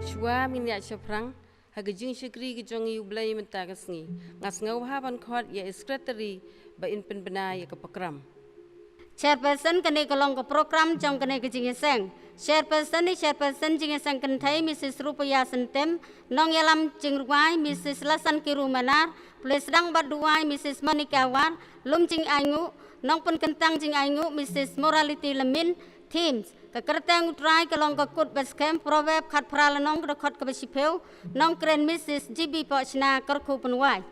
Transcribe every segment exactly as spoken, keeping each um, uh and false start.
Shuwa ngin ïaid shaphrang ha ka jingshakri ka jong i U Blei mynta ka sngi, nga sngewbha ban khot ïa i Secretary ba in pynbna ïa ka program. Chairperson, kane ka long ka program jong kane ka jingïaseng. Chairperson, i Chairperson jingïaseng kynthei Mrs Rupaya Syntem, nongïalam jingrwai Mrs Lasan Kiru Manar, pule sdang bad duwai Mrs Monica War, lum jingainguh, nongpynkyntang jingainguh Mrs Morality Lemin. Themes: ka kyrteng U Trai ka long ka kut ba skhem, Proverb khatphra lynnong ka dkhot kaba shiphew, nongkren Mrs G B Pohshna, kyrkhu pynwai.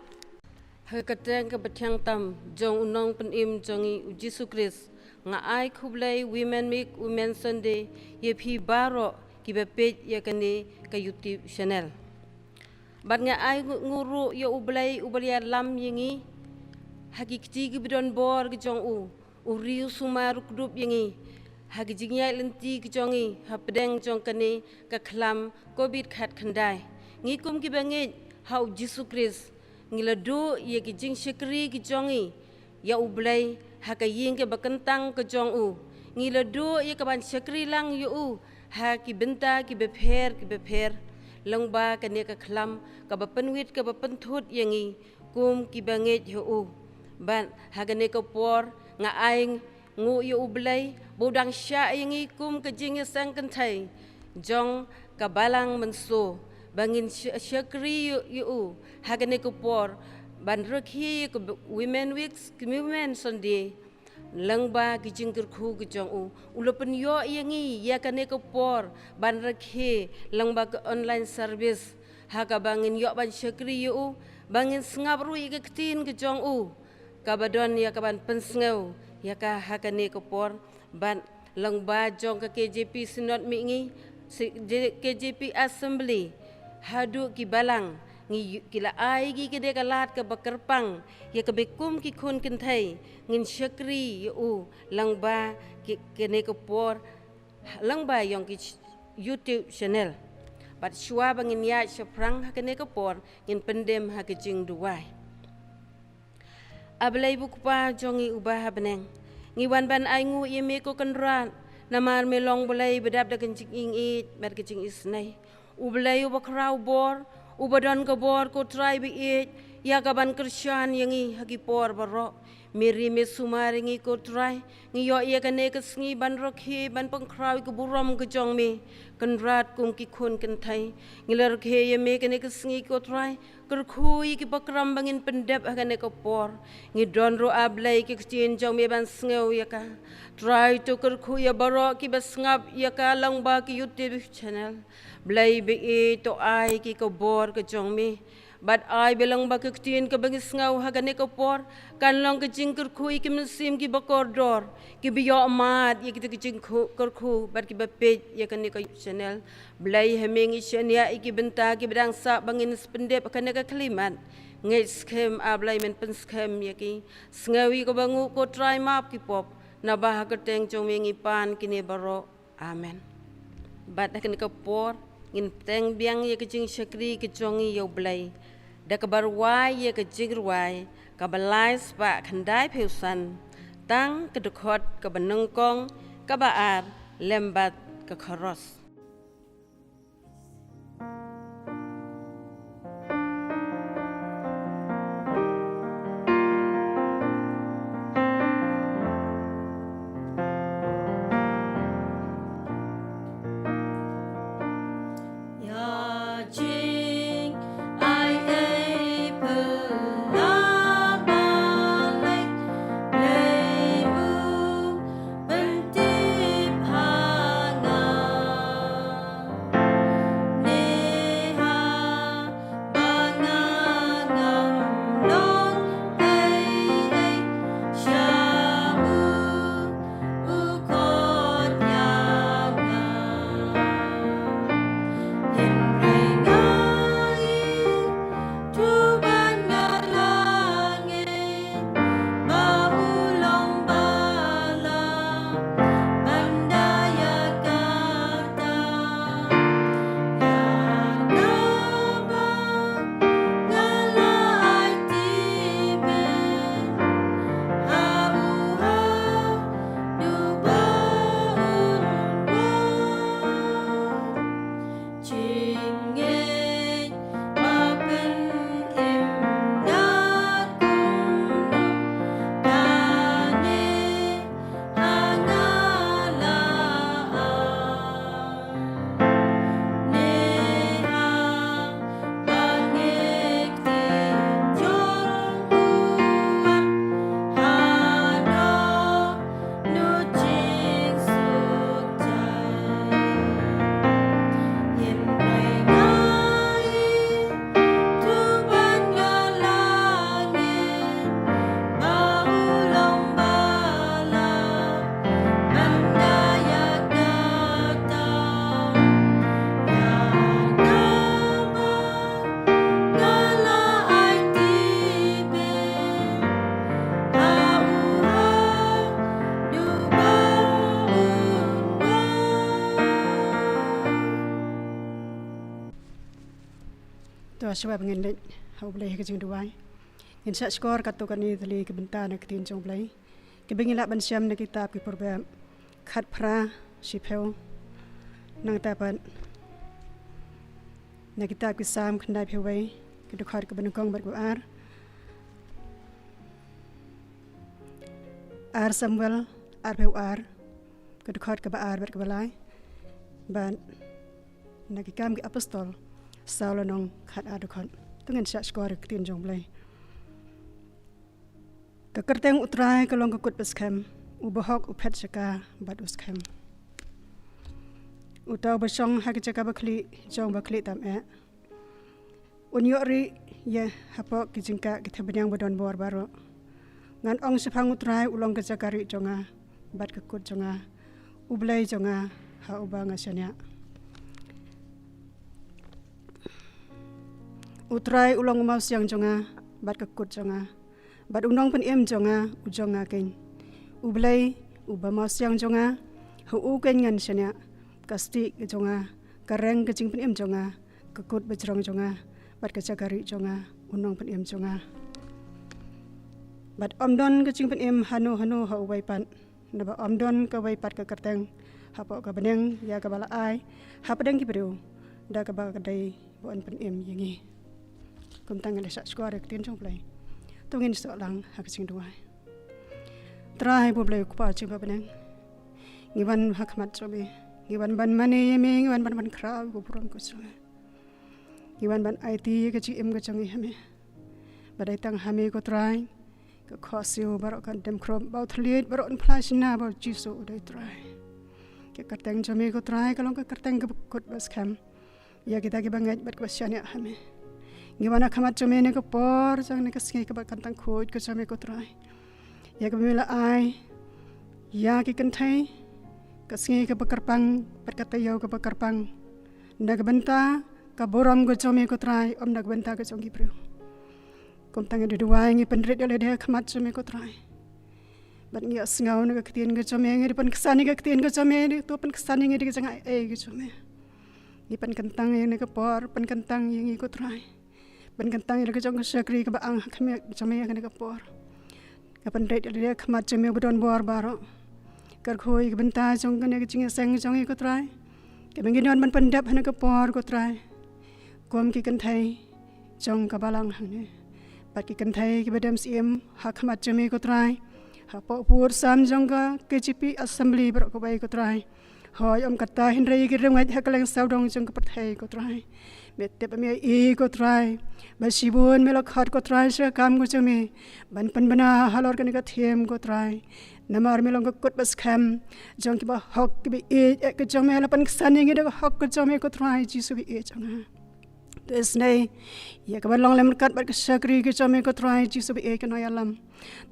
Ha ka kyrteng kaba thiang tam jong u Nongpynim jong ngi U Jisu Khrist, nga ai khublei Women Week, Women Sunday ïa phi baroh kiba peit ïa kane ka YouTube channel. Bad nga ai ngu-, nguh ruh ïa U Blei uba la ïalam ïa ngi ha ki kti kiba don bor ki jong u, u ri u sumar u kdup ïa ngi ha ki jingïaid lynti ki jong ngi hapdeng jong kane ka khlam Covid khatkhyndai. Ngi kum kiba ngeit ha U Jisu Khrist, ngi la duh ïa ki jingshakri ki jong ngi ïa U Blei ha ka ïing kaba kyntang ka jong u. Ngi la duh ïa kaban shakri lang ïa u ha ki bynta kiba pher kiba pher. Lyngba kane ka khlam kaba pynwit kaba pynthut ïa ngi kum kiba ngeit ha u. Bad ha kane ka por nga ai nguh ïa U Blei ba u dang shah ïa ngi kum ka jingïaseng kynthei jong ka Balang Mynsngew ba ngin sh-, shakri ïa, ïa u ha kane ka por ban rakhe ïa ka Women Week, Women Sunday, lyngba ki jingkyrkhu ki jong u. U la pynïoh ïa ngi ïa kane ka por ban rakhe lyngba ka online service ha kaba ngin ïoh ban shakri ïa u, ba ngin sngap ruh ïa ka ktien ka jong u kaba don ïa kaban pynsngew ïa ka ha kane ka por. Bad lyngba jong ka K J P Synod Mihngi, si-, J-, K J P Assembly haduh ki balang, ngi yu-, ki la ai ki ka dei ka lad kaba kyrpang ïa kaba kum ki khun kynthei ngin shakri ïa u lyngba ki, kane ka por, lyngba jong ki ch-, YouTube channel. Bad shuwa ba ngin ïaid shaphrang ha kane ka por, ngin pyndem ha ka jingduwai. A Blei ba u Kpa jong ngi uba ha bneng, ngi wan ban ai nguh ïa me ko Kynrad, namar me long Blei ba dap da ka jingïeit bad ka jingisynei. U Blei uba khraw bor, uba don ka bor ko Trai ba ïeit ïa kaban kyrshan ïa ngi ha ki por baroh. Me ri me sumar ïa ngi ko Trai, ngi ïoh ïa kane ka sngi ban rakhe ban pynkhraw ïa ka burom ka jong me. Kynrad kum ki khun kynthei, ngi la rakhe ïa me kane ka sngi ko Trai, kyrkhu ïa ki program ba ngin pyndep ha kane ka por. Ngi don ruh A Blei ki ktien jong me ban sngew ïa ka. Trai to kyrkhu ïa baroh kiba sngap ïa ka lyngba ki YouTube channel. Blei ba ïeit to ai ki ka bor ka jong me. Bad ai ba lyngba ki ktien kaba ngi sngew ha kane ka por kan long ka jingkyrkhu ïa ki mynsiem kiba kordor, kiba ïoh mad ïa kita ki jingkyrkhu bad kiba peit ïa kane ka channel. Blei ha me ngi shaniah ïa ki bynta kiba dang sah ba ngin pyndep ha kane ka khyllipmat. Ngeit skhem A Blei men pynskhem ïa ki. Sngew ïa kaba nguh ko Trai, map ki pop. Naba ha ka kyrteng jong me ngi pan kine baroh. Amen. Bad ha kane ka por ngin bteng biang ïa ka jingshakri ka jong ngi ïa U Blei da kaba rwai ïa ka jingrwai kaba lai spah khyndai phew san, tang ka dkhot kaba nyngkong, kaba ar lem bad ka chorus. Ïa jing ai ei pynlong ba leh, Blei u pyntip ha nga. Shuwa ba ngin leit ha U Blei ha ka jingduwai, ngin shah shkor katto katne tylli ki bynta na ka ktien jong U Blei kiba ngi lah ban shem na kitab ki Proverb khatphra shiphew, nangta pat na kitab ki Salm khyndaiphew wei, ka dkhot kaba nyngkong bad kaba ar. Ar Samuel arphew ar, ka dkhot kaba ar bad kaba lai. Bad na ki Kam ki Apostol saw lynnong, khatar dkhot. To ngin shah shkor ïa ka ktien jong U Blei. Ka kyrteng U Trai ka long ka kut ba skhem, u bahok u phet sha ka bad u skhem. Uta uba shong ha ka jaka bakhlieh jong u bakhlieh tam eh, un ïoh rieh ïa hapoh ki jingkah ki thapniang ba don bor baroh. Ngan ong shaphang U Trai, u long ka jaka rieh jong nga bad ka kut jong nga, U Blei jong nga ha uba nga shaniah. U Trai u long u mawsiang jong nga bad ka kut jong nga, bad u nongpynim jong nga u jong nga keiñ. U Blei uba mawsiang jong nga, ha u keiñ ngan shaniah. Ka stieh ka jong nga, ka reng ka jingpynim jong nga, ka kut bajrong jong nga, bad ka jaka rieh jong nga, u nongpynim jong nga. Bad ym don ka jingpynim hano hano ha uwei pat, naba ym don kawei pat ka kyrteng hapoh ka bneng ïa kaba la ai hapdeng ki briew da kaba ka dei ba yn pynim ïa ngi. Kumta ngin ïa shah shkor ïa ka ktien jong U Blei. To ngin sdang lang ha ka jingduwai. Trai bad U Blei U Kpa jong ngi ba ha bneng, ngi wan ha khmat jong me, ngi wan ban mane ïa me, ngi wan ban pynkhraw ïa ka burom ka jong me. Ngi wan ban aiti ïa ka jingim ka jong ngi ha me. Ba dei tang ha me ko Trai, ka khohsiew baroh kan dem khrup, ba u thylliej baroh yn phla shynna ba U Jisu u dei Trai. Ka kyrteng jong me ko Trai ka long ka kyrteng kaba kut ba skhem ïa kita kiba ngeit bad kiba shaniah ha me. Ngi wan ha khmat jong me ha kane ka por, jong kane ka sngi kaba kan tang khuid ka jong me ko Trai, ïa kaba me la ai ïa ki kynthei, ka sngi kaba kyrpang bad ka taïew kaba kyrpang, na ka bynta ka burom ka jong me ko Trai, ym na ka bynta ka jong ki briew. Kumta ngi da duwai, ngi pynrit ïa lade ha khmat jong me ko Trai. Bad ngi ïohsngew na ka ktien ka jong me, ngi da pynksan ïa ka ktien ka jong me, to pynksan ïa ngi da ka jingaiei ka jong me. Ngi pynkyntang ïa kane ka por, pynkyntang ïa ngi ko Trai. Pynkyntang ïa la ka jong ka shakri kaba ang ha khmat jong me ha kane ka por. Nga pynrit ïa lade ha khmat jong me uba don bor baroh. Kyrkhu ïa ka bynta jong kane ka jingïaseng jong ngi ko Trai, kaba ngi don ban pyndep ha kane ka por ko Trai. Kum ki kynthei jong ka balang hangne, bad ki kynthei kiba dem syiem ha khmat jong me ko Trai, hapoh pud sam jong ka K J P Assembly baroh kawei ko Trai. Hooid, ym kata hynrei ki riewngeit ha kylleng sawdong jong ka pyrthei ko Trai, me tip, me ïohi ko Trai, ba shibun me la khot ko Trai sha ka kam ka jong me ban pynbna halor kane ka theme ko Trai. Namar me long ka kut ba skhem jong kiba hok, kiba ïeit ïa ka jong me, la pynksan ïa ngi da ka hok ka jong me ko Trai Jisu ba ïeit jong nga. To isynei ïa kaba long lem ryngkat bad ka shakri ka jong me ko Trai Jisu ba ïeit, ka nongïalam.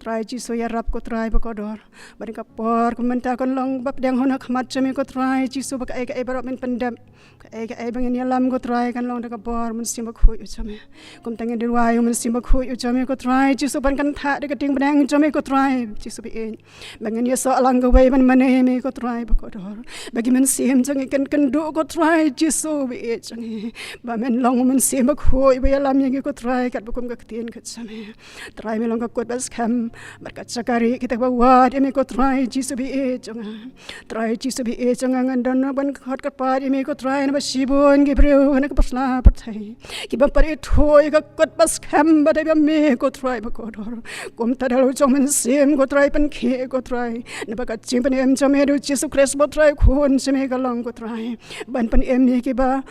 Trai Jisu ïarap ko Trai bakordor. Ba ha kane ka por kumta kan long ba pdiang hon ha khmat jong me ko Trai Jisu, ba kaei kaei baroh men pyndep, kaei kaei ba ngin ïalam ko Trai kan long da ka bor Mynsiem Bakhuid u jong me. Kumta ngin da duwai, u Mynsiem Bakhuid u jong me ko Trai Jisu ban kynthah da ka dieng bneng jong me ko Trai Jisu ba ïeit. Ba ngin ïasoh lang kawei ban mane ïa me ko Trai bakordor. Ba ki mynsiem jong ngi kan kynduh ko Trai Jisu ba ïeit jong ngi. Ba men long u Mynsiem Bakhuid ba ïalam ïa ngi ko Trai katba kum ka ktien ka jong me. Trai me long ka kut ba skhem bad ka jaka rieh kita kiba wad ïa me ko Trai Jisu ba ïeit jong nga. Trai Jisu ba ïeit jong nga, ngan don ban khot kyrpad ïa me ko Trai, naba shibun ki briew ha kane ka pyrthei kiba pyrkhat ïa ka kut ba skhem ba dei ba me ko Trai bakordor. Kumta da la u jong Mynsiem ko Trai, pynkhih ko Trai, naba ka jingpynim jong me da u Jisu Khrist ba u Trai Khun jong me ka long ko Trai, ban pynim ïa kiba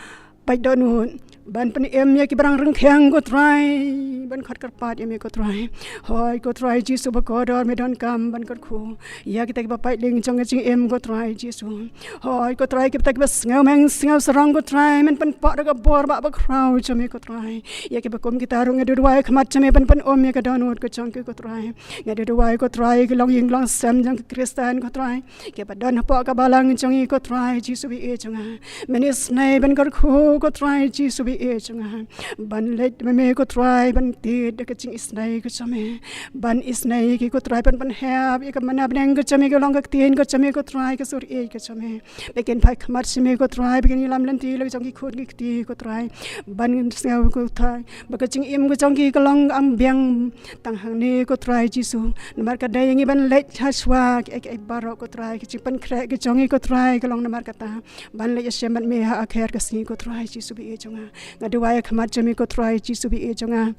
pait dohnud, ban pynim ïa kiba rang rynkiang ko Trai, ban khot kyrpad ïa me ko Trai. Hooid ko Trai Jisu bakordor, me donkam ban kyrkhu ïa kita kiba pait lieng jong ka jingim ko Trai Jisu. Hooid ko Trai, kita kiba sngew meng sngew sarong ko Trai, men pynpaw da ka bor ba bakhraw jong me ko Trai. Ïa kiba kum kita ruh nga da duwai ha khmat jong me ban pynum ïa ka dohnud ka jong ki ko Trai. Nga da duwai ko Trai ki longïing longsem jong ki Khristan ko Trai, kiba don hapoh ka balang jong ngi ko Trai Jisu ba ïeit jong nga. Men isynei ban kyrkhu ko Trai Jisu ba ïeit jong nga. Ban leit ma me ko Trai ban tied da ka jingisnei ka jong me. Ban isnei ïa ki ko Trai, ban pynhap ïa ka mana bneng ka jong me, ka long ka ktien ka jong me ko Trai, ka sur ïeit ka jong me. Ba kin phai khmat sha me ko Trai, ba kin ïalam lynti la ka jong ki khun ki kti ko Trai. Ban sngew ko Trai ba ka jingim ka jong ki ka long am biang tang hangne ko Trai Jisu. Namar ka dei ïa ngi ban leit ha shuwa ki ei ki ei baroh ko Trai, ka jingpynkhreh ka jong ngi ko Trai ka long namar kata ban leit ïashem bad me ha akher ka sngi ko Trai Jisu ba ïeit jong nga. Nga duwai ha khmat jong me ko Trai Jisu ba ïeit jong nga,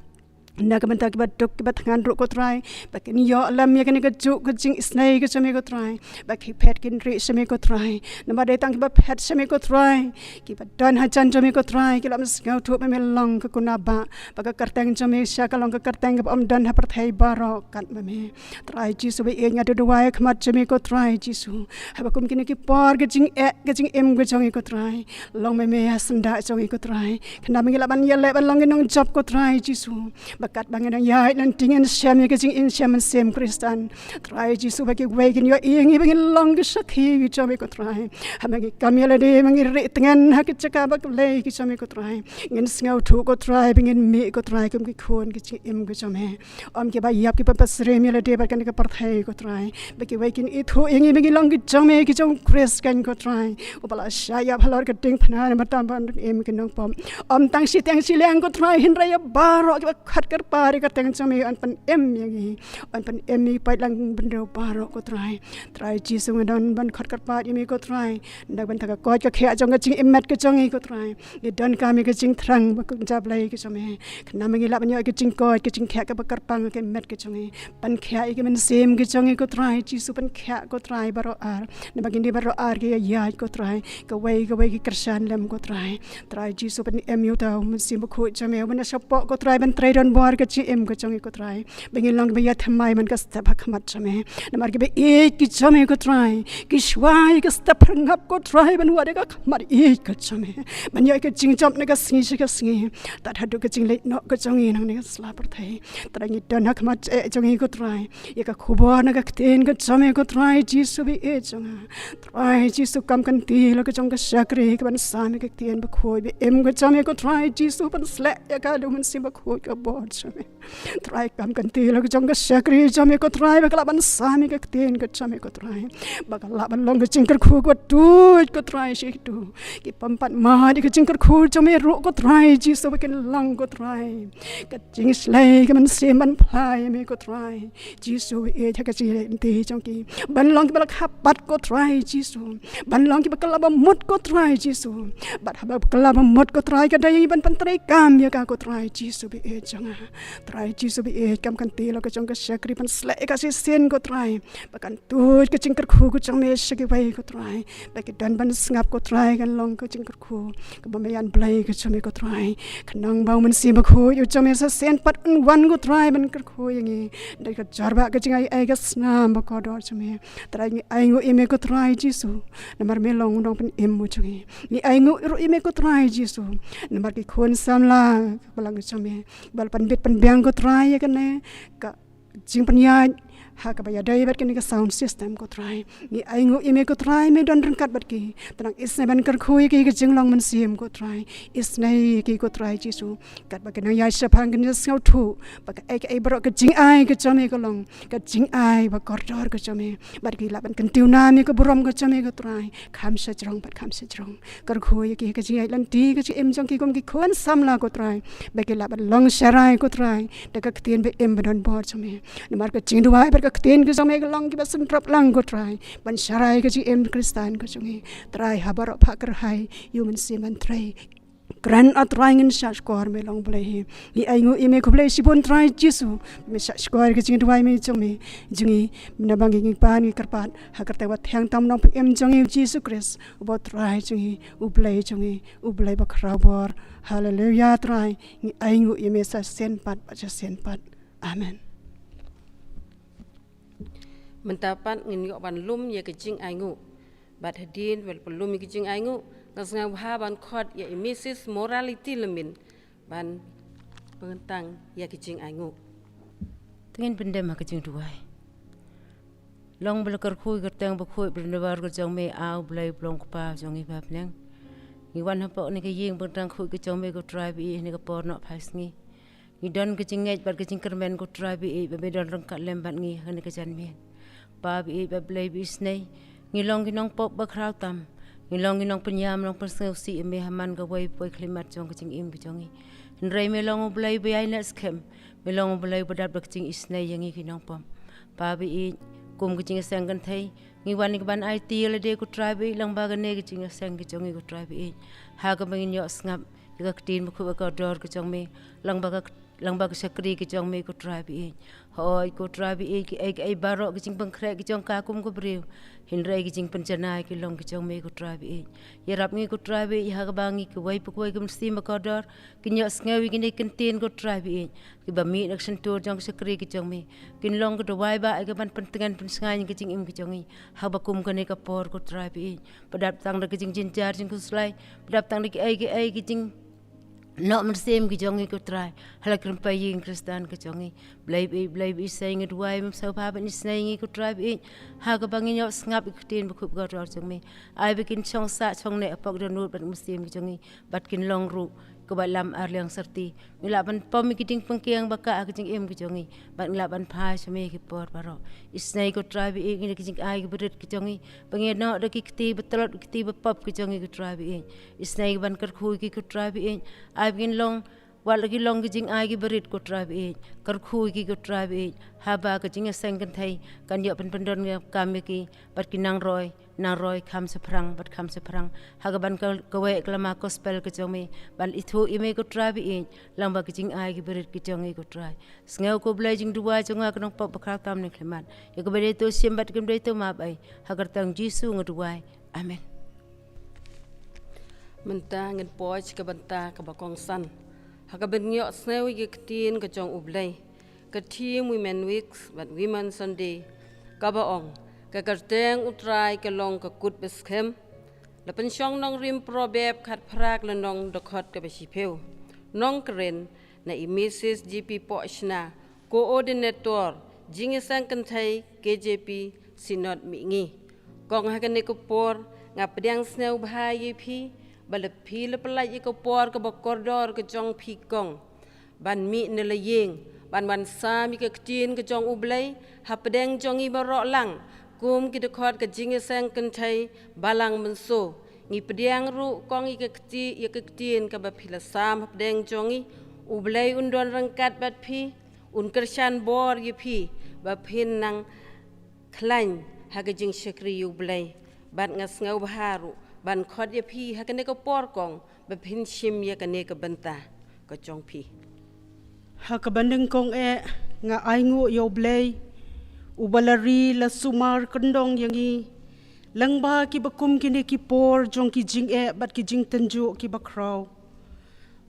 na ka bynta kiba duk kiba thngan ruh ko Trai, ba kin ïoh lem ïa kane ka juk ka jingisnei ka jong me ko Trai, ba ki phet kin rieh sha me ko Trai. Namar dei tang kiba phet sha me ko Trai, kiba don hajan jong me ko Trai, ki lah ban sngewthuh ba me long ka kuna ba, ba ka kyrteng jong me sha ka long ka kyrteng kaba ym don ha pyrthei baroh kat ma me. Trai Jisu ba ïeit, nga duwai ha khmat jong me ko Trai Jisu, haba kum kine ki por ka jingeh ka jingim ka jong ngi ko Trai, long ma me ha syndah jong ngi ko Trai. Khnang ba ngi lah ban ïaleh ban long ki nongjop ko Trai Jisu, ba katba ngi dang ïaid lynti ngin shem ïa ka jingim shem mynsiem Khristan. Trai Jisu ba kiwei kin ïohi ïa ngi ba ngin long ki sakhi ki jong me ko Trai. Haba ngi kam ïa lade ba ngi rieh tngen ha ki jaka ba khlei ki jong me ko Trai, ngin sngewthuh ko Trai ba ngin mih ko Trai kum ki khun ki jingim ki jong me. Ym kiba ïap kiba pasrem ïa lade bad kane ka pyrthei ko Trai, ba kiwei kin ithuh ïa ngi ba ngi long ki jong me ki jong Khrist kan ko Trai, uba la shah ïap halor ka diengphna namar tam ban im ki nongpop. Ym tang shi tiang shi liang ko Trai, hynrei ïa baroh kiba khot kyrpad ïa ka kyrteng jong me yn pynim ïa ngi, yn pynim ïa ki paidlang bynriew baroh ko Trai. Trai Jisu nga don ban khot kyrpad ïa me ko Trai, na ka bynta ka koit ka khiah jong ka jingim met ka jong ngi ko Trai. Ngi donkam ïa ka jingthrang ba ka jingïeit ka jong me, khnang ba ngi lah ban ïoh ïa ka jingkoit ka jingkhiah kaba kyrpang ha ka met ka jong ngi. Pynkhiah ïa ka mynsiem ka jong ngi ko Trai Jisu, pynkhiah ko Trai baroh ar. Namar kine baroh ar ki ïaid ko Trai, kawei kawei ki kyrshan lem ko Trai. Trai Jisu pynim ïa uta u Mynsiem Bakhuid jong me uba na shapoh ko Trai ban trei donbor ka jingim ka jong ngi ko Trai, ba ngin long kiba ïathymmai man ka step ha khmat jong me. Namar kiba ïeit ki jong me ko Trai, ki shuwa ïa ka step pyrngap ko Trai ban wad ïa ka khmat ïeit ka jong me, ban ïoh ïa ka jingjop na ka sngi sha ka sngi, tad haduh ka jingleit noh ka jong ngi nangne ha sla pyrthei. Trai ngi don ha khmat jong ngi ko Trai ïa ka khubor na ka ktien ka jong me ko Trai Jisu ba ïeit jong nga. Trai Jisu kam kan ti la ka jong ka shakri kaban sam ïa ka ktien bakhuid ba im ka jong me ko Trai Jisu, ban sleh ïa ka da u Mynsiem Bakhuid ka bor jong me. Trai kam kan ti la ka jong ka shakri jong me ko Trai ba ka lah ban sam ïa ka ktien ka jong me ko Trai, ba ka lah ban long ka jingkyrkhu kaba tuid ko Trai sha kito kiba ym pat mad ïa ka jingkyrkhu jong me ruh ko Trai Jisu, ba kin long ko Trai ka jingshlei ka mynsiem ban phla ïa me ko Trai Jisu, ïeit ha ka jingïaid lynti jong ki, ban long kiba la kha pat ko Trai Jisu, ban long kiba kylla ba mut ko Trai Jisu. Bad haba kylla ba mut ko Trai ka dei ban pyntreikam ïa ka ko Trai Jisu ba ïeit jong nga. Trai Jisu ba ïeit, kam kan ti la ka jong ka shakri ban sleh ïa ka shisien ko Trai, ba kan tuid ka jingkyrkhu ka jong me sha kiwei ko Trai, ba ki don ban sngap ko Trai kan long ka jingkyrkhu kaba me ïaid Blei ka jong me ko Trai. Khnang ba u Mynsiem Bakhuid u jong me sa shisien pat un wan ko Trai ban kyrkhu ïa ngi da ka jor ba ka jingai ei ka snam ba kordor jong me. Trai ngi ainguh ïa me ko Trai Jisu, namar me long u nongpynim u jong ngi. Ngi ainguh ruh ïa me ko Trai Jisu, namar ki khun samla balang jong me ba la pynbit pynbiang ko Trai ïa kane ka jingpynïaid ha kaba ïadei bad kane ka sound system ko Trai. Ngi ainguh ïa me ko Trai, me don ryngkat bad ki. Tang isnei ban kyrkhu ïa ki ka jinglong mynsiem ko Trai. Isnei ïa ki ko Trai Jisu, katba ki nang ïaid shaphang kin sngewthuh ba kaei kaei baroh ka jingai ka jong me ka long ka jingai ba kordor ka jong me, bad ki lah ban kyntiew nam ïa ka burom ka jong me ko Trai kham shajrong bad kham shajrong. Kyrkhu ïa ki ha ka jingïaid lynti ka jingim jong ki kum ki khun samla ko Trai, ba ki lah ban long sharai ko Trai da ka ktien ba im ba don bor jong me. Namar ka jingduwai bad ka ktien ka jong me ka long kiba sngewthuh lang ko Trai ban sharai ka jingim Khristan ka jong ngi. Trai ha baroh phah kyrhai ïa u Mynsiem ban trei. Kren, A Trai, ngin shahshkor, me long Blei hi. Ngi ainguh ïa me khublei shibun Trai Jisu, me shahshkor ka jingduwai me jong me jong ngi. Naba ngi ngi pan ngi kyrpad ha ka kyrteng ba thiang tam u Nongpynim jong ngi Jisu Khrist, uba u Trai jong ngi, u Blei jong ngi, u Blei ba khraw bor. Haleluya Trai, ngi ainguh ïa me sa shisien pat bad sa shisien pat. Amen. Mynta pat ngin ïoh ban lum ïa ka jingainguh. Bad hadien ba la pynlum ïa ka jingainguh, nga sngewbha ban khot ïa i Mrs Morality Lymin ban pynkyntang ïa ka jingainguh. Te ngin pyndem ha ka jingduwai. Long ba la kyrkhu ïa ka kyrteng bakhuid badonbor ka jong me, A U Blei ba long Kpa jong ngi ba ha bneng. Ngi wan hapoh kane ka ïing ba dang khuid ka jong me ko Trai ba ïeit, ha kane ka por nohphai sngi. Ngi don ka jingngeit bad ka jingkyrmen ko Trai ba ïeit, ba me don ryngkat lem bad ngi ha kane ka janmiet. Pa ba ïeit, ba Blei ba isynei, ngi long ki nongpop ba khraw tam. Ngi long ki nongpynïam, nongpynsngewsih ïa me ha man kawei pa kawei ka khlieh mat jong ka jingim ka jong ngi. Hynrei me long U Blei ba ïaineh skhem. Me long U Blei ba dap da ka jingisynei ïa ngi ki nongpop. Pa ba ïeit, kum ka jingïaseng kynthei, ngi wan ngi ban aiti ïa lade ko Trai ba ïeit, lyngba kane ka jingïaseng ka jong ngi ko Trai ba ïeit. Ha kaba ngin ïoh sngap ïa ka ktien bakhuid bakordor ka jong me, lyngba ka, lyngba ka shakri ka jong me ko Trai ba ïeit. Hooid ko Trai ba ïeit, kiei kiei baroh ki jingpynkhreh ki jong ka kum ka briew, hynrei ki jingpynjanai ki long ki jong me ko Trai ba ïeit. Ïarap ngi ko Trai ba ïeit, ha kaba ngi kiwei pa kiwei ki mynsiem bakordor kin ïohsngew ïa kine ki ktien ko Trai ba ïeit, kiba mih na ka shyntur jong ka shakri ka jong me, kin long ka dawai ba ai ka ban pyntngen pynshngaiñ ïa ka jingim ka jong ngi ha kaba kum kane ka por ko Trai ba ïeit. Ba dap tang da ka jingjynjar jingkhuslai, ba dap tang da kiei kiei ki jingnoh mynsiem ki jong ngi ko Trai, ha la ka rympei ïing Khristan ka jong ngi. Blei ba ïeit, Blei ba isynei, ngi duwai me sngewbha ban isynei ïa ngi ko Trai ba ïeit, ha kaba ngin ïoh sngap ïa ka ktien bakhuid bakordor jong me. Ai ba kin shong sah shong neh hapoh ka dohnud bad ka mynsiem ka jong ngi, bad kin long ruh kaba lam arliang syrti. Ngin lah ban pom ïa ki jingpynkhiang ba kah ha ka jingim ka jong ngi, bad ngin lah ban phai sha me ha ki por baroh. Isynei ko Trai ba ïeit, ïa kine ki jingai kiba rit ki jong ngi, ba ngin ïoh da ki kti ba tlot, ki kti ba pop ki jong ngi ko Trai ba ïeit. Isynei ban kyrkhu ïa ki ko Trai ba ïeit. Ai ba ngin long, wat la ki long ki jingai kiba rit ko Trai ba ïeit, kyrkhu ïa ki ko Trai ba ïeit, haba ka jingïaseng kynthei kan ïoh pynpyndon kam ïa ki, bad kin nang roi, nang roi kham shaphrang bad kham shaphrang ha ka ban ka, kaweh ka lama gospel ka jong me, ban ithuh ïa me ko Trai ba ïeit, lyngba ka jingai kiba rit ka jong ngi ko Trai. Sngew ko Blei jingduwai jong nga ka nongpop ba khraw tam ne khlem mat, ïa kaba dei to shim bad kaba dei to map ai, ha ka kyrteng Jisu nga duwai. Amen. Mynta ngin poi sha ka bynta kaba kongsan ha kaba ngin ïohsngew ïa ka ktien ka jong U Blei. Ka theme Women Week bad Women Sunday kaba ong, ka kyrteng U Trai ka long ka kut ba skhem. La pynshong nongrim Proverb khatphra ka lynnong dkhot kaba shiphew. Nongkren na i Missus G P Pohshna, Coordinator Jingïaseng Kynthei K J P Synod Mihngi. Kong ha kane ka por nga pdiang sngewbha ïa phi ba la phi la pyllait ïa ka por kaba kordor ka jong phi kong ban mih na la ïing ban wan sam ïa ka ktien ka jong U Blei hapdeng jong ngi baroh lang kum ki dkhot ka Jingïaseng Kynthei Balang Mynso. Ngi pdiang ruh kong ïa ka kti, ïa ka ktien kaba phi la sam hapdeng jong ngi. U Blei un don ryngkat bad phi, un kyrshan bor ïa phi ba phin nang khlaiñ ha ka jingshakri ïa U Blei. Bad nga sngewbha ruh ban khot ïa phi ha kane ka por kong ba phin shim ïa kane ka bynta ka jong phi. Ha kaba nyngkong eh nga ainguh ïa U Blei uba la ri la sumar kyndong ïa ngi lyngba kiba kum kine ki por jong ki jingeh bad ki jingtynjuh kiba khraw,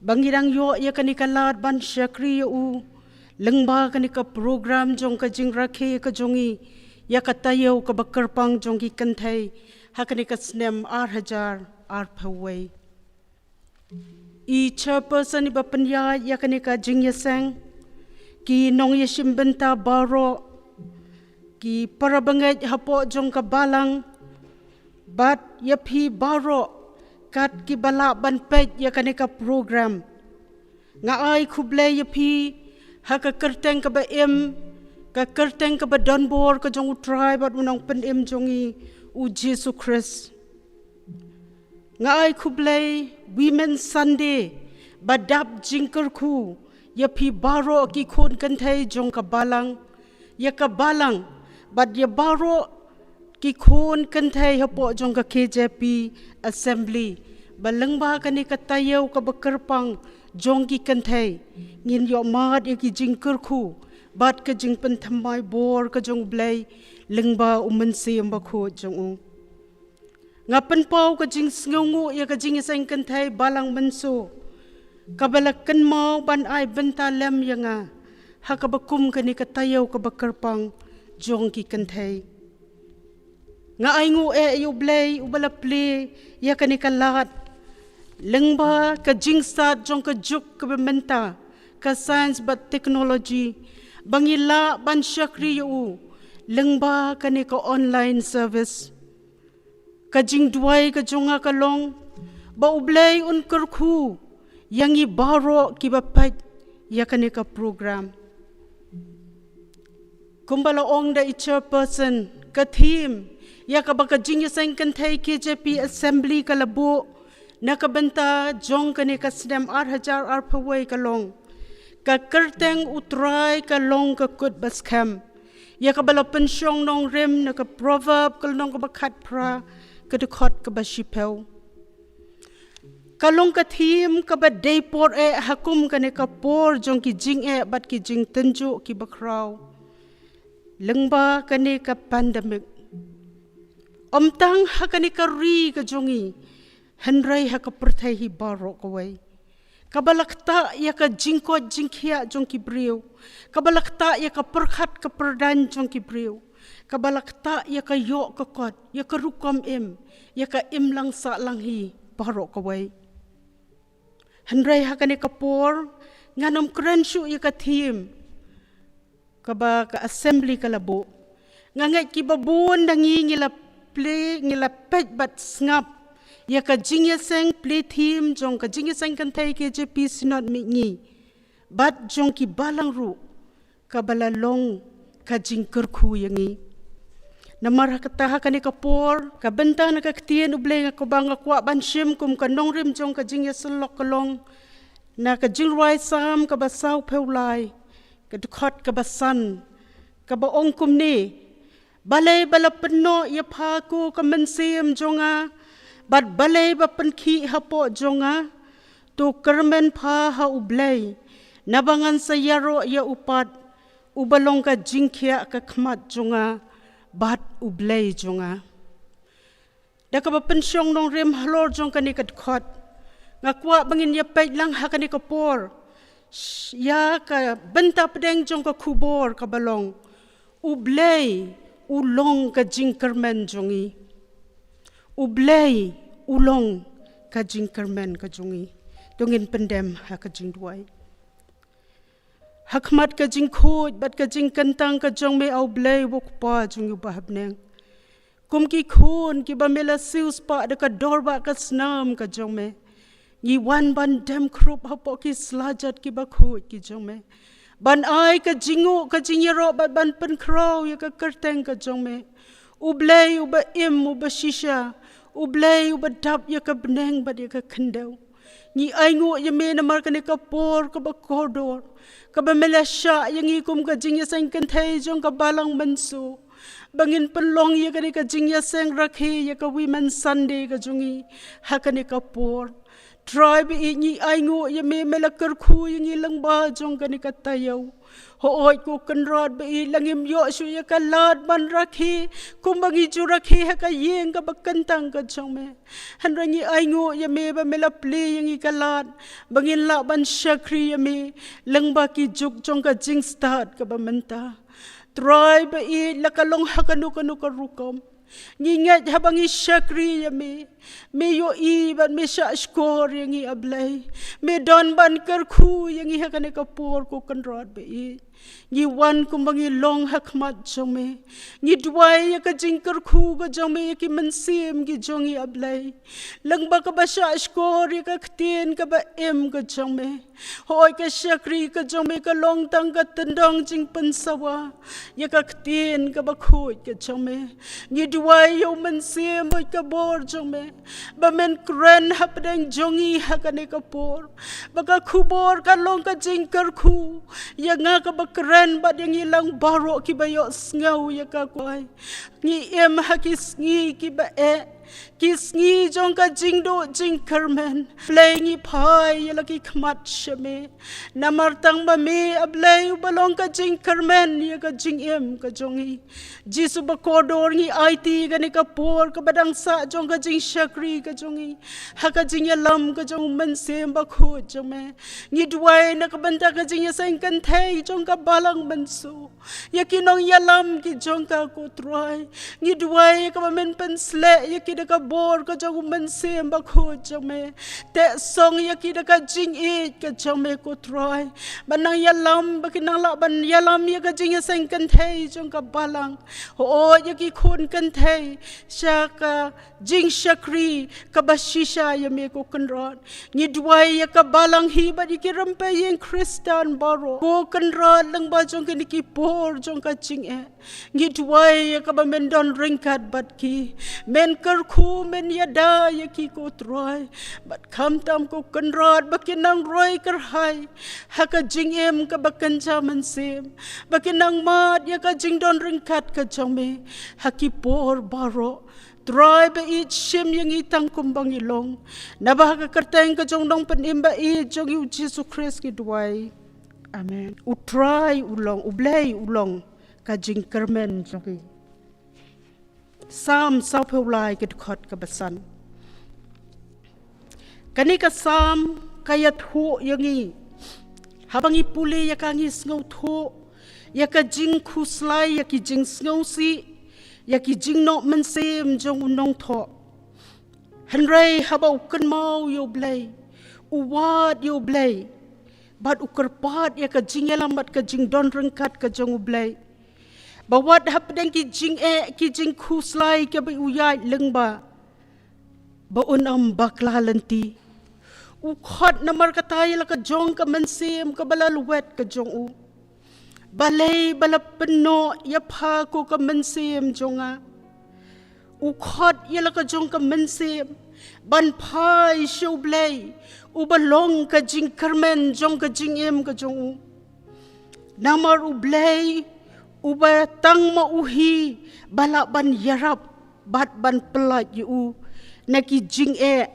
ba ngi dang ïoh ïa kane ka lad ban shakri ïa u lyngba kane ka program jong ka jingrakhe ka jong ngi ïa ka taïew kaba kyrpang jong ki kynthei ha kane ka snem ar hajar arphew wei. I chairperson iba pynïaid ïa kane ka jingïaseng, ki nongïashim bynta baroh, ki para bangeit hapoh jong ka balang, bad ïa phi baroh kat kiba lah ban peit ïa kane ka program. Nga ai khublei ïa phi ha ka kyrteng kaba im, ka kyrteng kaba donbor ka jong U Trai bad U Nongpynim jong ngi, U Jisu Khrist. Nga ai khublei Women's Sunday ba dap jingkyrkhu ïa phi baroh ki khun kynthei jong ka balang, ïa ka balang bad ïa baroh ki khun kynthei hapoh jong ka K J P Assembly, ba lyngba kane ka taïew kaba kyrpang jong ki kynthei ngin ïoh mad ïa ki jingkyrkhu bad ka jingpynthymmai bor ka jong U Blei lyngba U Mynsiem Bakhuid jong u. Nga pynpaw ka jingsngewnguh ïa ka Jingïaseng Kynthei Balang Mynso kaba la kynmaw ban ai bynta lem ïa nga ha kaba kum kane ka taïew kaba kyrpang jong ki kynthei. Nga ainguh eh ïa U Blei uba la plie ïa kane ka lad lyngba ka jingstad jong ka juk kaba mynta, ka science bad technology, ba ngi lah ban shakri ïa u lyngba kane ka online service. Ka jingduwai ka jong nga ka long ba U Blei un kyrkhu ïa ngi baroh kiba peit ïa kane ka program. Kumba la ong da i chairperson, ka theme ïa kaba ka jingïaseng kynthei K J P Assembly ka la buh na ka bynta jong kane ka snem ar hajar arphew wei ka long: Ka kyrteng U Trai ka long ka kut ba skhem. Ïa kaba la pynshong nongrim na ka Proverb ka lynnong kaba khatphra, ka dkhot kaba shiphew. Ka long ka theme kaba dei por eh ha kum kane ka por jong ki jingeh bad ki jingtynjuh kiba khraw lyngba kane ka pandemic. Ym tang ha kane ka ri ka jong ngi, hynrei ha ka pyrthei hi baroh kawei, kaba la ktah ïa ka jingkoit jingkhiah jong ki briew, kaba la ktah ïa ka pyrkhat ka pyrdaiñ jong ki briew, kaba la ktah ïa ka ïoh ka kot, ïa ka rukom im, ïa ka imlang sahlang hi baroh kawei. Hynrei ha kane ka por, ngan ym kren shuh ïa ka theme kaba ka assembly ka la buh. Nga ngeit kiba bun na ngi ngi la plie, ngi la peit bad sngap ïa ka jingïaseng plie theme jong ka jingïaseng kynthei K J P Synod Mihngi bad jong ki balang ruh, kaba la long ka jingkyrkhu ïa ngi. Namar ha kata, ha kane ka por, ka bynta na ka ktien U Blei nga, kaba nga kwah ban shim kum ka nongrim jong ka jingïasyllok ka long na ka Jingrwai Salm kaba sawphew lai, ka dkhot kaba san, kaba ong kumne: Balei ba la pynnoh ïa pha ko ka mynsiem jong nga, bad balei ba pynkhih hapoh jong nga? To kyrmen pha ha U Blei, naba ngan sa ïaroh ïa u pat, uba long ka jingkhiah ka khmat jong nga bad U Blei jong nga. Da kaba pynshong nongrim halor jong kane ka dkhot, nga kwah ba ngin ïa peit lang ha kane ka por ïa ka bynta pdeng jong ka khubor kaba long: U Blei u long ka jingkyrmen jong ngi. U Blei u long ka jingkyrmen ka jong ngi. To ngin pyndem ha ka jingduwai. Ha khmat ka jingkhuid bad ka jingkyntang ka jong me, A U Blei, U Kpa jong ngi uba ha bneng, kum ki khun kiba me la siew spah da ka dor bad ka snam ka jong me, ngi wan ban dem khrup hapoh ki slajat kiba khuid ki jong me, ban ai ka jingnguh ka jingïaroh bad ban pynkhraw ïa ka kyrteng ka jong me. U Blei uba im, uba shisha, U Blei uba dap ïa ka bneng bad ïa ka khyndew. Ngi ainguh ïa me namar kane ka por kaba kordor, kaba me la shah ïa ngi kum ka jingïaseng kynthei jong ka Balang Mynsngi, ba ngin pynlong ïa kane ka jingïaseng rakhe ïa ka Women's Sunday ka jong ngi ha kane ka por. Trai ba ïeit, ngi ainguh ïa me, me la kyrkhu ïa ngi lyngba jong kane ka taïew. Hooid ko Kynrad ba ïeit, la ngim ïoh shuh ïa ka lad ban rakhe kumba ngi ju rakhe ha ka ïing kaba kyntang ka jong me. Hynrei ngi ainguh ïa me ba me la plie ïa ngi ka lad ba ngin lah ban shakri ïa me lyngba ki juk jong ka jingstad kaba mynta. Trai ba ïeit, la ka long ha kano kano ka rukom, ngi ngeit haba ngi shakri ïa me, me ïohi bad me shah shkor ïa ngi, A Blei. Me don ban kyrkhu ïa ngi ha kane ka por ko Kynrad ba ïeit. Ngi wan kumba ngi long ha khmat jong me. Ngi duwai ïa ka jingkyrkhu ka jong me ïa ki mynsiem ki jong ngi, A Blei, lyngba kaba shah shkor ïa ka ktien kaba im ka jong me. Hooid, ka shakri ka jong me ka long tang ka tyndong jingpynsawa ïa ka ktien kaba khuid ka jong me. Ngi duwai ïa u Mynsiem Bakhuid ka bor jong me ba men kren hapdeng jong ngi ha kane ka por, ba ka khubor kan long ka jingkyrkhu ïa nga kaba kren bad ïa ngi lang baroh kiba ïohsngew ïa ka, ko Trai. Ngi im ha ki sngi kiba eh, ki sngi jong ka jingduh jingkyrmen. Blei, ngi phai ïa la ki khmat sha me, namar tang ba me, A Blei, uba long ka jingkyrmen ïa ka jingim ka jong ngi. Jisu bakordor, ngi aiti kane ka por kaba dang sah jong ka jingshakri ka jong ngi ha ka jingïalam ka jong u Mynsiem Bakhuid jong me. Ngi duwai na ka bynta ka jingïaseng kynthei jong ka Balang Mynsngi, ïa ki nongïalam ki jong ka, ko Trai. Ngi duwai ïa kaba men pynsleh ïa ki da ka bor ka jong u Mynsiem Bakhuid jong me. Te song ïa ki da ka jingïeit ka jong me, ko Trai. Ban nang ïalam, ba kin nang lah ban ïalam ïa ka jingïaseng kynthei jong ka balang. Hooid ïa ki khun kynthei sha ka jingshakri kaba shisha ïa me, ko Kynrad. Ngi duwai ïa ka balang hi bad ïa ki rympei ïing Khristan baroh, ko Kynrad, lyngba jong kine ki por jong ka jingeh. Ngi duwai ïa kaba men don ryngkat bad ki, men kyrkhu, men ïada ïa ki, ko Trai. Bad khamtam, ko Kynrad, ba kin nang roi kyrhai ha ka jingim kaba kynja mynsiem, ba kin nang mad ïa ka jingdon ryngkat ka jong me ha ki por baroh. Trai ba ïeit, shim ïa ngi tang kumba ngi long, naba ha ka kyrteng ka jong u Nongpynim ba ïeit jong ngi, u Jisu Khrist, ngi duwai. Amen. U Trai u long, U Blei u long ka jingkyrmen jong ngi. Salm sawphew lai, ka dkhot kaba san. Kane ka Salm ka ïathuh ïa ngi, haba ngi pule ïa ka, ngi sngewthuh ïa ka jingkhuslai, ïa ki jingsngewsih, ïa ki jingnoh mynsiem jong u nongthoh. Hynrei haba u kynmaw ïa U Blei, u wad ïa U Blei, bad u kyrpad ïa ka jingïalam bad ka jingdon ryngkat ka jong U Blei, ba wat hapdeng ki jingeh, ki jingkhuslai kiba u ïaid lyngba, ba un ym bakla lynti. U khot namar kata ïa la ka jong ka mynsiem kaba la lwet ka jong u. Balei ba la pynnoh ïa pha, ko ka mynsiem jong nga? U khot ïa la ka jong ka mynsiem ban phai sha U Blei, uba long ka jingkyrmen jong ka jingim ka jong u. Namar U Blei uba tang ma u hi ba lah ban ïarap bad ban pyllait ïa u na ki jingeh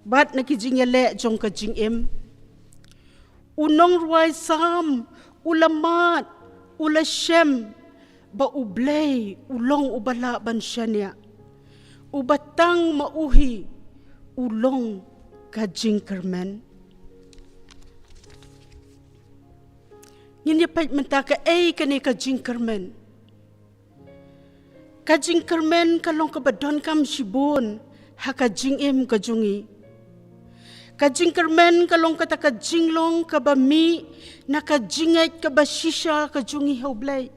bad na ki jingïaleh jong ka jingim. U nongrwai Salm u la mad, u la shem ba U Blei u long uba lah ban shaniah, uba tang ma u hi u long ka jingkyrmen. Ngin ïa peit mynta kaei kane ka jingkyrmen. Ka jingkyrmen ka long kaba donkam shibun ha ka jingim ka jong ngi. Ka jingkyrmen ka long kata ka jinglong kaba mih na ka jingngeit kaba shisha ka jong ngi ha U Blei.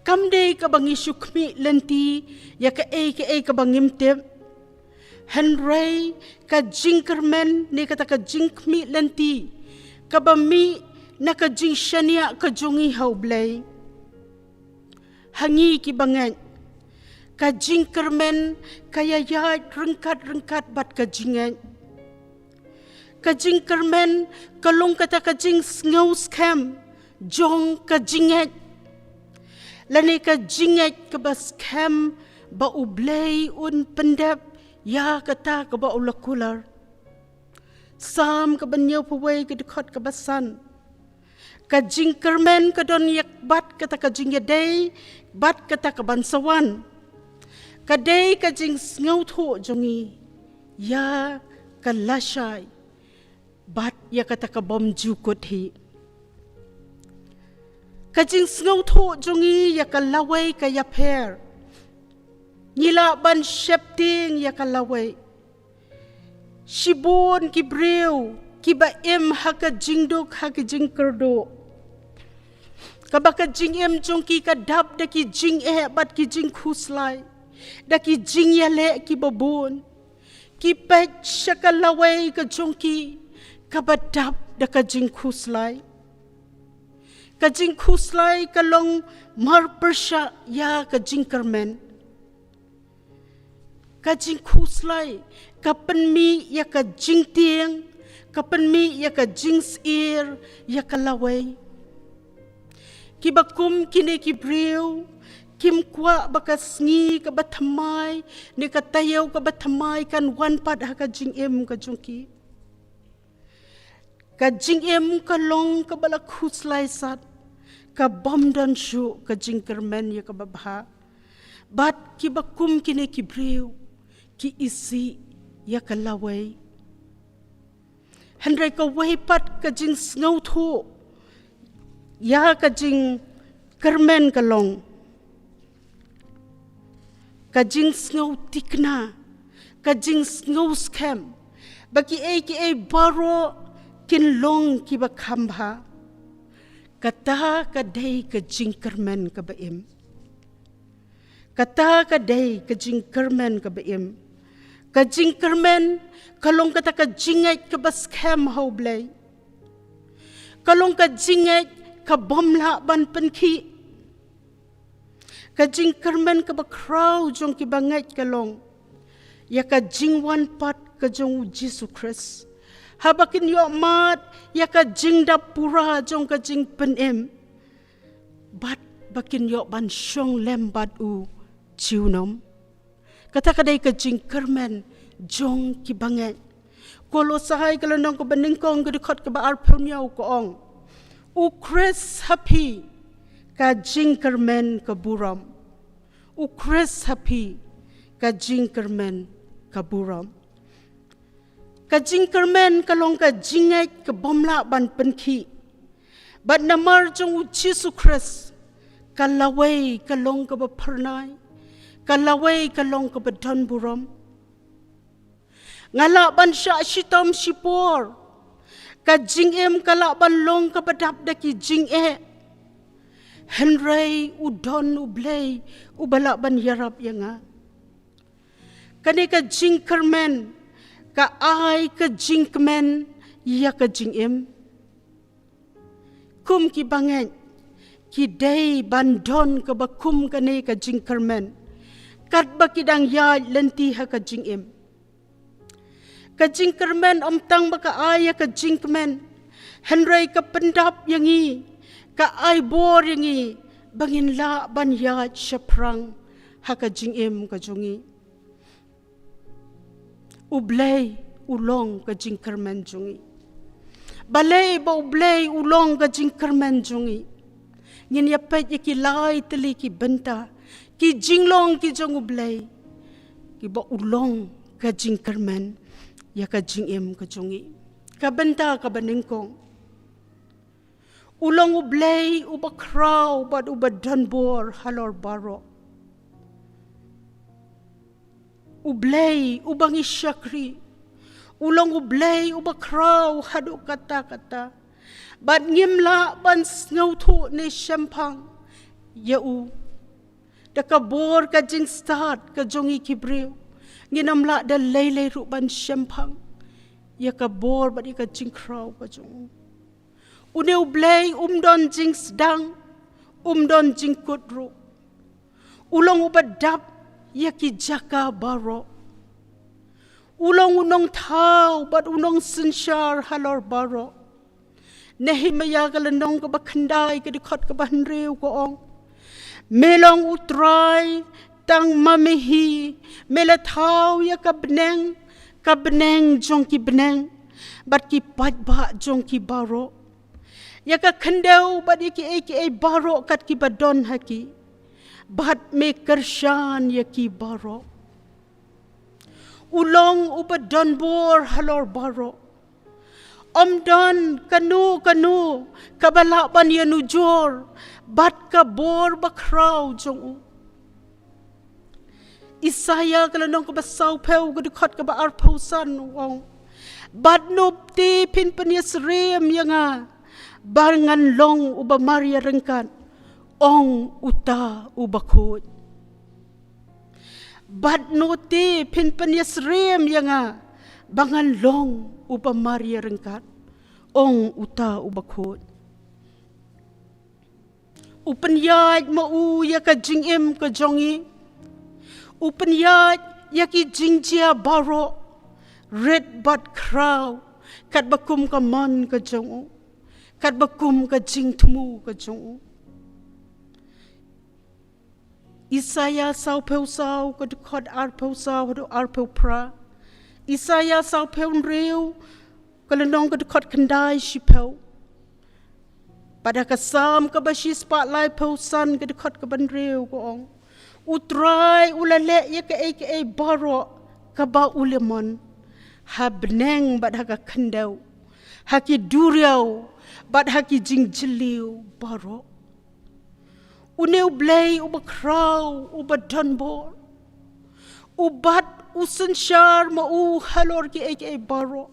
Kam dei kaba ngi shu khmih lynti ïa kaei kaei kaba ngim tip. Hynrei ka jingkyrmen ne kata ka jingkhmih lynti kaba mih na ka jingshaniah ka jong ngi ha U Blei. Ha ngi kiba ngeit, ka jingkyrmen ka ïaid ryngkat ryngkat bad ka jingngeit. Ka jingkyrmen ka long kata ka jingsngew skhem jong ka jingngeit, lane ka jingngeit kaba skhem ba U Blei un pyndep ïa kata kaba u la kular. Salm kaba hynñiewphew wei, ka dkhot kaba san. Ka jingkyrmen ka don ïa bad kata ka jingïadei bad kata kaban sa wan. Ka dei ka jingsngewthuh jong ngi ïa ka lashai bad ïa kata ka bym jukut hi. Ka jingsngewthuh jong ngi ïa ka lawei ka ïapher. Ngi lah ban sheptieng ïa ka lawei. Shibun ki briew kiba im ha ka jingduk, ha ka jingkyrduh, kaba ka jingim jong ki ka dap da ki jingeh bad ki jingkhuslai, da ki jingïaleh kiba bun. Ki peit sha ka lawei ka jong ki kaba dap da ka jingkhuslai. Ka jingkhuslai ka long marpyrshah ïa ka jingkyrmen. Ka jingkhuslai ka pynmih ïa ka jingtieng, ka pynmih ïa ka jingsyier ïa ka lawei. Kiba kum kine ki briew kim kwah ba ka sngi kaba thymmai ne ka taïew kaba thymmai kan wan pat ha ka jingim ka jong ki. Ka jingim ka long kaba la khuslai sat, ka bym don shuh ka jingkyrmen ïa kaba bha. Bad kiba kum kine ki briew ki isih ïa ka lawei. Hynrei kawei pat ka jingsngewthuh ïa ka jingkyrmen ka long Ka jingsngew tikna, ka jingsngew skhem ba kiei kiei baroh kin long kiba kham bha. Kata ka dei ka jingkyrmen kaba im. Kata ka dei ka jingkyrmen kaba im. Ka jingkyrmen ka long kata ka jingngeit kaba skhem ha U Blei. Ka long ka jingngeit ka bym lah ban pynkhih. Ka jingkyrmen kaba khraw jong kiba ngeit ka long ïa ka jingwan pat ka jong U Jisu Khrist, haba kin ïoh mad ïa ka jingdap pura jong ka jingpynim, bad ba kin ïoh ban shong lem bad U junom. Kata ka dei ka jingkyrmen jong kiba ngeit. Kolosai ka lynnong kaba nyngkong ka dkhot kaba arphew hynñiew ka ong, U Khrist ha phi ka jingkyrmen ka burom. U Khrist ha phi ka jingkyrmen ka burom. Ka jingkyrmen ka long ka jingngeit ka bym lah ban pynkhih. Bad namar jong U Jisu Khrist, ka lawei ka long kaba phyrnai, ka lawei ka long kaba don burom. Nga lah ban shah shitom shipor, ka jingim ka lah ban long kaba dap da ki jingeh, hynrei u don U Blei uba lah ban ïarap ïa nga. Kane ka jingkyrmen ka ai ka jingkmen ïa ka jingim. Kum kiba ngeit, ki dei ban don kaba kum kane ka jingkyrmen katba ki dang ïaid lynti ha ka jingim. Ka jingkyrmen ym tang ba ka ai ïa ka jingkmen, hynrei ka pyndap ïa ngi, ka ai bor ïa ngi ba ngin lah ban ïaid shaphrang ha ka jingim ka jong ngi. U Blei u long ka jingkyrmen jong ngi. Balei ba U Blei u long ka jingkyrmen jong ngi? Ngin ïa peit ïa ki lai tylli ki bynta, ki jinglong ki jong U Blei, kiba u long ka jingkyrmen ïa ka jingim ka jong ngi. Ka bynta kaba nyngkong, u long U Blei uba khraw bad uba don bor halor baroh. U Blei uba ngi shakri, u long U Blei uba khraw haduh katta katta. Bad ngim lah ban sngewthuh ne shemphang ïa u. Da ka bor ka jingstad ka jong ngi ki briew, ngin ym lah da lei lei ruh ban shemphang ïa ka bor bad ïa ka jingkhraw ka jong u. Une U Blei um don jingsdang, um don jingkut ruh. U long uba dap ïa ki jaka baroh. U long u nongthaw bad u nongsynshar halor baroh. Nehemiah ka lynnong kaba khyndai ka dkhot kaba hynriew ka ong, me long U Trai tang ma me hi, me la thaw ïa ka bneng, ka bneng jong ki bneng, bad ki paidbah jong ki baroh, ïa ka khyndew bad ïa kiei kiei baroh kat kiba don ha ki, bad me kyrshan ïa ki baroh. U long uba don bor halor baroh. Ym don kano kano kaba lah ban ïanujor bad ka bor bakhraw jong u. Isaiah ka lynnong kaba sawphew ka dkhot kaba arphew san u ong, bad nop te phin pynïasyriem ïa nga ba ngan long uba mar ïaryngkat, ong uta uba khuid. Bad nop te phin pynïasyriem ïa nga ba ngan long uba mar ïaryngkat, ong uta uba khuid. U pynïaid ma u ïa ka jingim ka jong ngi. U pynïaid ïa ki jingjia baroh, rit bad khraw, katba kum ka mon ka jong u, katba kum ka jingthmu ka jong u. Isaiah sawphew saw ka dkhot arphew saw haduh arphew phra. Isaiah sawphew hynriew ka lynnong ka dkhot khyndai shiphew. Bad ha ka Salm kaba shispah laiphew san ka dkhot kaba hynriew ka ong, U Trai u la leh ïa kaei kaei baroh kaba u la mon, ha bneng bad ha ka khyndew, ha ki duriaw bad ha ki jingjylliew baroh. Une U Blei uba khraw, uba don bor. U bat u synshar ma u halor kiei kiei baroh.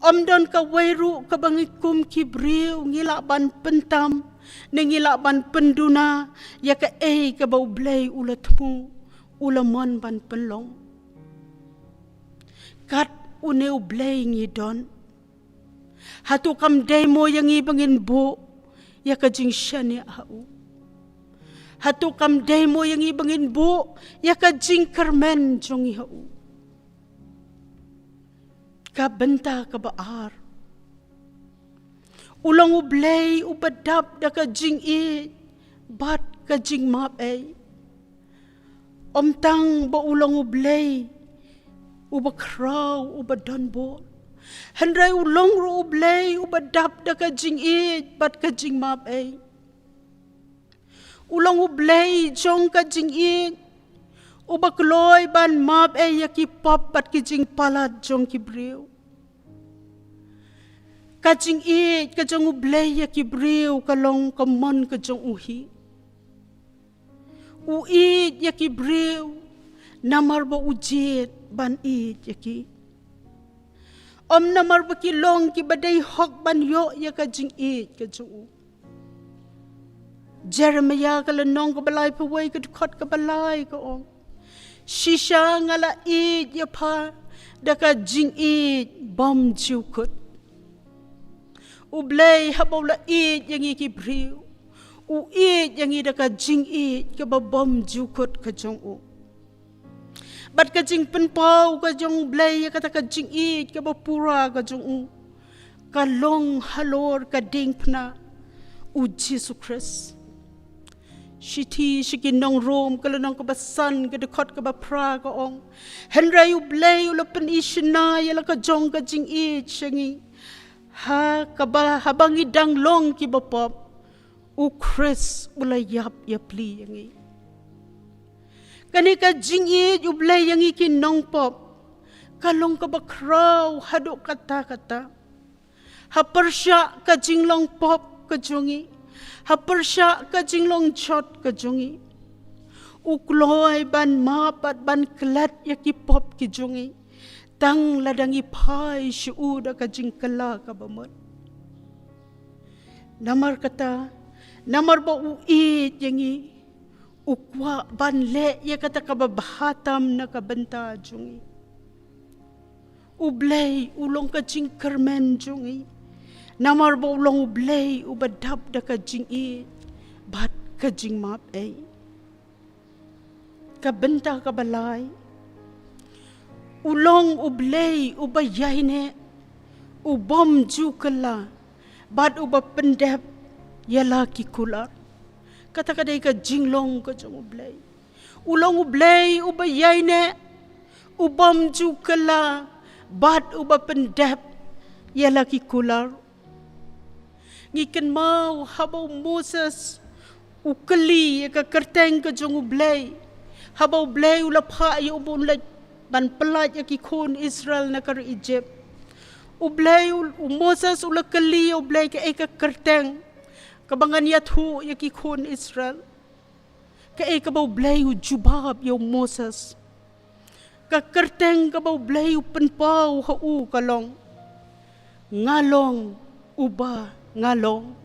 Ym don kawei ruh kaba ngi kum ki briew ngi lah ban pyntam, ne ngi lah ban pynduna ïa kaei kaba U Blei u la thmu, u la mon ban pynlong. Kat une U Blei ngi don. Hato kam dei mo ïa ngi ba ngin buh ïa ka jingshaniah ha u? Hato kam dei mo ïa ngi ba ngin buh ïa ka jingkyrmen jong ngi ha u? Ka bynta kaba ar. U long U Blei uba dap da ka jingïeit bad ka jingmap ei. Ym tang ba u long U Blei uba khraw, uba don bor, hynrei u long ruh U Blei uba dap da ka jingïeit bad ka jingmap ei. U long U Blei jong ka jingïeit, uba kloi ban map ei ïa ki pop bad ki jingpalat jong ki briew. Ka jingïeit ka jong U Blei ïa ki briew ka long ka mon ka jong u hi. U ïeit ïa ki briew namar ba u jied ban ïeit ïa ki. Ym namar ba ki long kiba dei hok ban ïoh ïa ka jingïeit ka jong u. Jeremiah ka lynnong kaba laiphew wei ka dkhot kaba lai ka ong, shisha nga la ïeit ïa pha da ka jingïeit bymjukut. U Blei haba u la ïeit ïa ngi ki briew, u ïeit ïa ngi da ka jingïeit kaba bymjukut ka jong u. Bad ka jingpynpaw ka jong U Blei ïa kata ka jingïeit kaba pura ka jong u ka long halor ka diengphna, U Jisu Khrist. Shithi sha ki nong Rom ka lynnong kaba san ka dkhot kaba phra ka ong, hynrei U Blei u la pyni shynna ïa la ka jong ka jingïeit sha ngi, ha kaba haba ngi dang long kiba pop, U Khrist u la ïap ïapli ïa ngi. Kane ka jingïeit U Blei ïa ngi ki nongpop ka long kaba khraw haduh katta katta. Ha pyrshah ka jinglong pop ka jong ngi, ha pyrshah ka jinglong jot ka jong ngi, u kloi ban map bad ban klet ïa ki pop ki jong ngi, tang lada ngi phai sha u da ka jingkylla kaba mut. Namar kata, namar ba u ïeit ïa ngi, u kwah ban leh ïa kata kaba bha tam na ka bynta jong ngi. U Blei u long ka jingkyrmen jong ngi, namar ba u long U Blei uba dap da ka jingïeit bad ka jingmap ei. Ka bynta kaba lai, u long U Blei uba ïaineh, u bym ju kylla, bad uba pyndep ïa la ki kular. Kata ka dei ka jinglong ka jong U Blei. U long U Blei uba ïaineh, u bym ju kylla, bad uba pyndep ïa la ki kular. Ngi kynmaw haba u Moses u kylli ïa ka kyrteng ka jong U Blei, haba U Blei u la phah ïa u ba un leit ban pyllait ïa ki khun Israel na ka ri Egypt. U Blei u, u Moses u la kylli ïa U Blei kaei ka kyrteng kaba ngan ïathuh ïa ki khun Israel. Kaei kaba U Blei u jubab ïa u Moses? Ka kyrteng kaba U Blei u pynpaw ha u ka long, nga long uba nga long.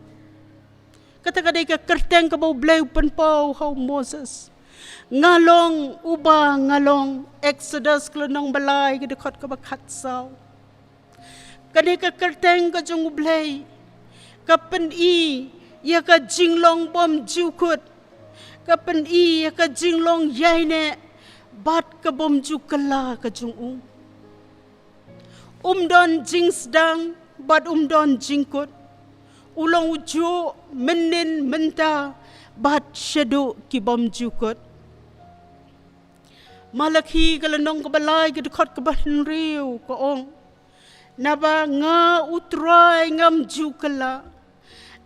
Kata ka dei ka kyrteng kaba U Blei u pynpaw ha u Moses. Nga long uba nga long. Exodus ka lynnong ba lai ka dkhot kaba khatsaw. Kane ka kyrteng ka jong U Blei ka pyni ïa ka jinglong bym ju kut, ka pyni ïa ka jinglong ïaineh bad ka bym ju kylla ka jong u. Um don jingsdang bad um don jingkut. U long u juh mynnin mynta bad shaduh ki bym ju kut. Malakhi ka lynnong kaba lai ka dkhot kaba hynriew ka ong, naba nga U Trai ngam ju kylla.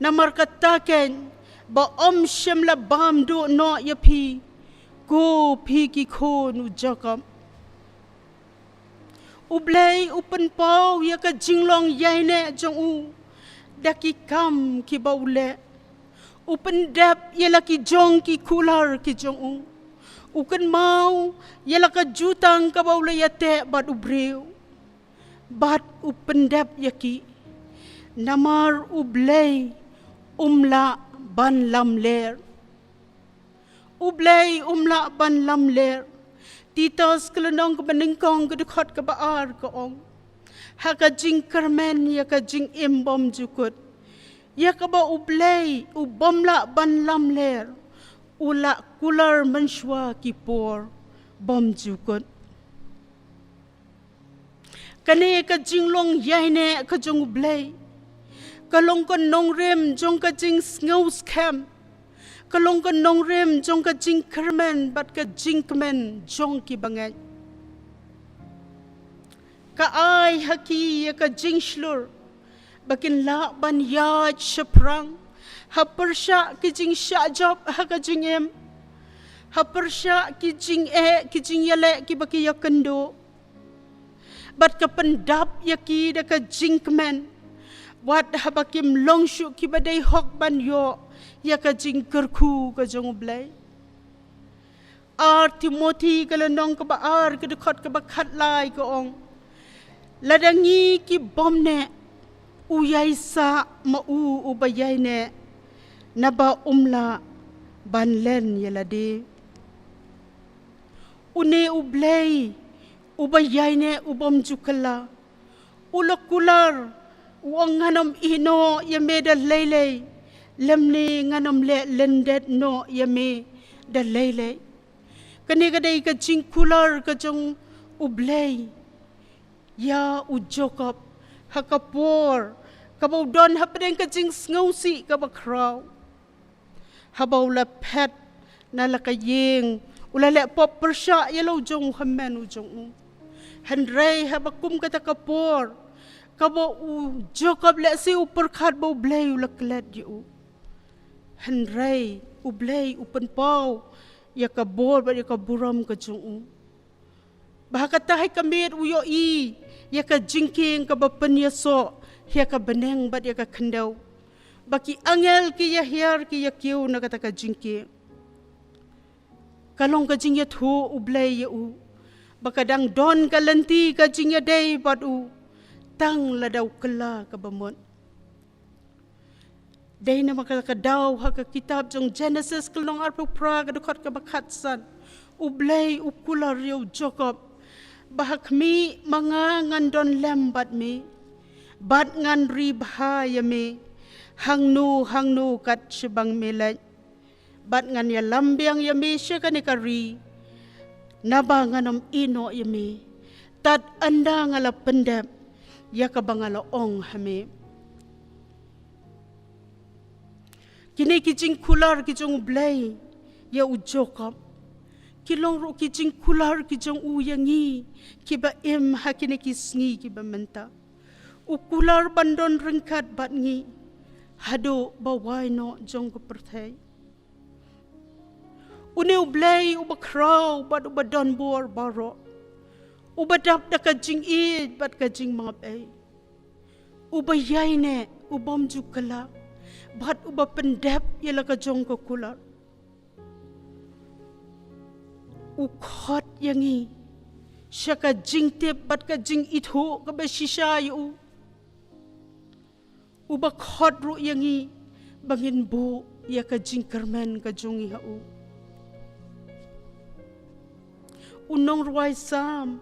Namar kata keiñ ba ym shym la bam duh noh ïa phi, ko phi ki khun u Jakob. U Blei u pynpaw ïa ka jinglong ïaineh jong u da ki kam kiba u leh. U pyndep ïa la ki jong ki kular ki jong u. U kynmaw ïa la ka jutang kaba u la ïateh bad u briew, bad u pyndep ïa ki. Namar U Blei um lah ban lamler. U Blei um lah ban lamler. Titus ka lynnong kaba nyngkong ka dkhot kaba ar ka ong, ha ka jingkyrmen ïa ka jingim bymjukut, ïa kaba U Blei u bym lah ban lamler, u la kular mynshuwa ki por bymjukut. Kane ka jinglong ïaineh ka jong U Blei ka long ka nongrim jong ka jingsngew skhem, ka long ka nongrim jong ka jingkyrmen bad ka jingkmen jong ki bangeit. Ka ai ha ki ïa ka jingshlur ba kin lah ban ïaid shaphrang ha pyrshah ki jingshah jop ha ka jingim, ha pyrshah ki jingeh ki jingïaleh kiba ki ïakynduh. Bad ka pyndap ïa ki da ka jingkmen, wat haba kim long shuh kiba dei hok ban ïoh ïa ka jingkyrkhu ka jong U Blei. Ar Timothi ka lynnong kaba ar ka dkhot kaba khatlai ka ong, lada ngi ki bym neh, u ïaisah ma u uba ïaineh, naba um lah ban len ïa lade. Une U Blei uba ïaineh u bym ju kylla, u la kular, u ong, ngan ym ïeh noh ïa me da leilei, lymne ngan ym leh lyndet noh ïa me da leilei. Kane ka dei ka jingkular ka jong U Blei ïa u Jakob ha ka por kaba u don hapdeng ka jingsngewsih kaba khraw. Haba u la phet na la ka ïing, u la leh pop pyrshah ïa la u jong u hynmen u jong u. Hynrei haba kum kata ka por kaba u Jakob lehse u pyrkhat ba U Blei u la klet ïa u, hynrei U Blei u pynpaw ïa ka bor bad ïa ka burom ka jong u. Ba ha kata hi ka miet u ïohi ïa ka jingkieng kaba pynïasoh ïa ka bneng bad ïa ka khyndew, ba ki angel ki ïahiar ki ïakiew na kata ka jingkieng. Ka long ka jingïathuh U Blei ïa u ba ka dang don ka lynti ka jingïadei bad u tang lada u kylla kaba mut. Dei namar kata ka daw ha ka kitab jong Genesis ka lynnong arphew phra ka dkhot kaba khatsan, U Blei u kular ïa u Jakob ba ha khmih ma nga ngan don lem bad me, bad ngan ri bha ïa me hangno hangno kat shibang me leit, bad ngan ïalam biang ïa me sha kane ka ri, naba ngan ym ïeh noh ïa me tad ynda nga la pyndep ïa kaba nga la ong ha me. Kine ki jingkular ki jong U Blei ïa u Jakob ki long ruh ki jingkular ki jong u ïa ngi kiba im ha kine ki sngi kiba mynta. U kular ban don ryngkat bad ngi haduh ba wai noh jong ka pyrthei. Une U Blei uba khraw bad uba don bor baroh, uba dap da ka jingïeit bad ka jingmap ei, uba ïaineh u bym ju kylla bad uba pyndep ïa la ka jong ka kular, u khot ïa ngi sha ka jingtip bad ka jingithuh kaba shisha ïa u. Uba khot ruh ïa ngi ba ngin buh ïa ka jingkyrmen ka jong ngi ha u. U nongrwai Salm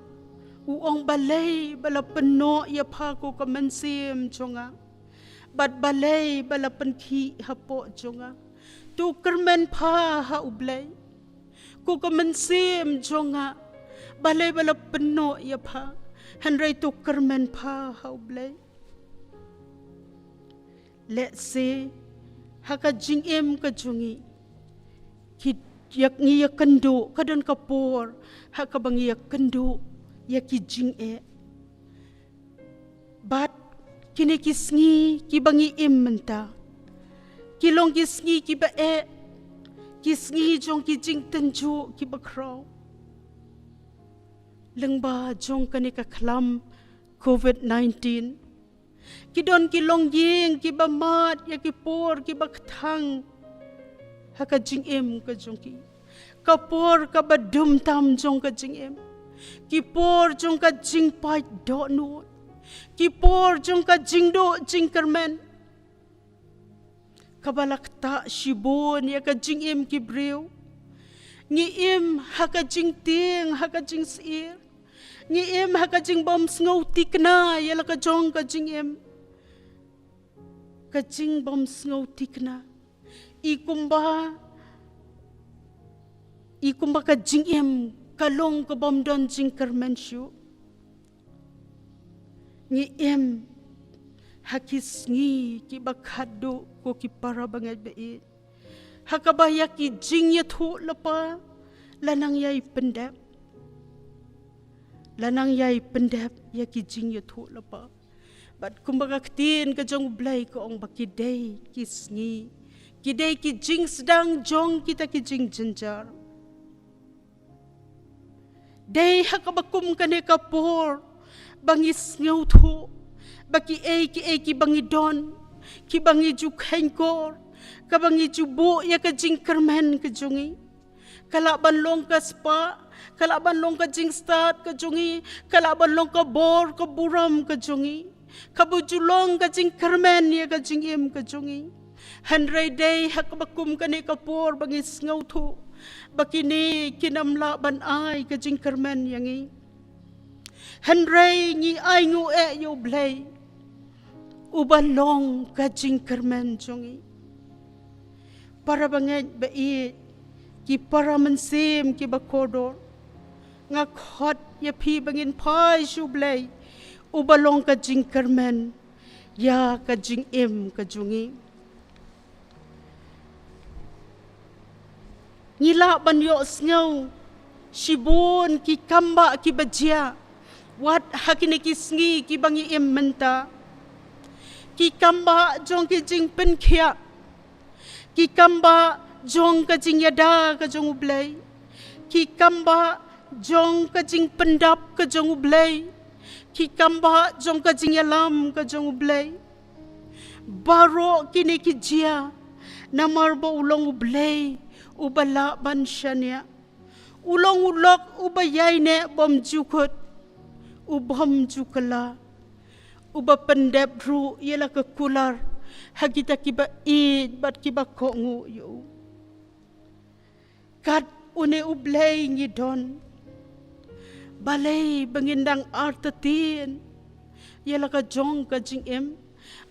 u ong, balei ba la pynnoh ïa pha ko ka mynsiem jong nga, bad balei ba la pynkhih hapoh jong nga? To kyrmen pha ha U Blei, ko ka mynsiem jong nga. Balei ba la pynnoh ïa pha? Hynrei to kyrmen pha ha U Blei. Lehse ha ka jingim ka jong ngi, ki ïa, ngi ïakynduh, ka don ka por ha kaba ngi ïakynduh ïa ki jingeh. Bad kine ki sngi kiba ngi im mynta ki long ki sngi kiba eh, ki sngi jong ki jingtynjuh kiba khraw. Lyngba jong kane ka khlam covid nineteen, ki don ki longïing kiba mad ïa ki por kiba kthang ha ka jingim ka jong ki. Ka por kaba dum tam jong ka jingim, ki por jong ka jingpait dohnud, ki por jong ka jingduh jingkyrmen, kaba la ktah shibun ïa ka jingim ki briew. Ngi im ha ka jingtieng, ha ka jingsyier. Ngi im ha ka jingbym sngew thikna ïa la ka jong ka jingim. Ka jingbym sngew thikna. I kumba, i kumba ka jingim ka long kabym don jingkyrmen shuh. Ngi im ha ki sngi kiba khatduh, ko ki para bangeit ba ïeit, ha kaba ïa ki jingïathuhlypa la nang ïai pyndep, la nang ïai pyndep ïa ki jingïathuhlypa. Bad kumba ka ktien ka jong U Blei ka ong ba ki dei ki sngi, ki dei ki jingsdang jong kita ki jingjynjar. Dei ha kaba kum kane ka por ba ngi sngewthuh ba kiei kiei kiba ngi don, kiba ngi ju kheiñkor, kaba ngi ju buh ïa ka jingkyrmen ka jong ngi, ka lah ban long ka spah, ka lah ban long ka jingstad ka jong ngi, ka lah ban long ka bor ka burom ka jong ngi, kaba ju long ka jingkyrmen ïa ka jingim ka jong ngi. Hynrei dei ha kaba kum kane ka por ba ngi sngewthuh ba kine kin ym lah ban ai ka jingkyrmen ïa ngi. Hynrei ngi ainguh eh ïa U Blei uba long ka jingkyrmen jong ngi. Para bangeit ba ïeit, ki para mynsiem kiba kordor, nga khot ïa phi ba ngin phai sha U Blei uba long ka jingkyrmen ïa ka jingim ka jong ngi. Ngi lah ban ïohsngew shibun ki kambah kiba jia wat ha kine ki sngi kiba ngi im mynta. Ki kambah jong ki jingpynkhiah, ki kambah jong ka jingïada ka jong U Blei, ki kambah jong ka jingpyndap ka jong U Blei, ki kambah jong ka jingïalam ka jong U Blei. Baroh kine ki jia namar ba u long U Blei uba lah ban shaniah. U long u lok uba ïaineh bymjukut, u bymjukylla, uba pyndep ruh ïa la ka kular ha kita kiba ïeit bad kiba kohnguh ïa u. Kat une U Blei ngi don. Balei ba ngin dang artatien ïa la ka jong ka jingim?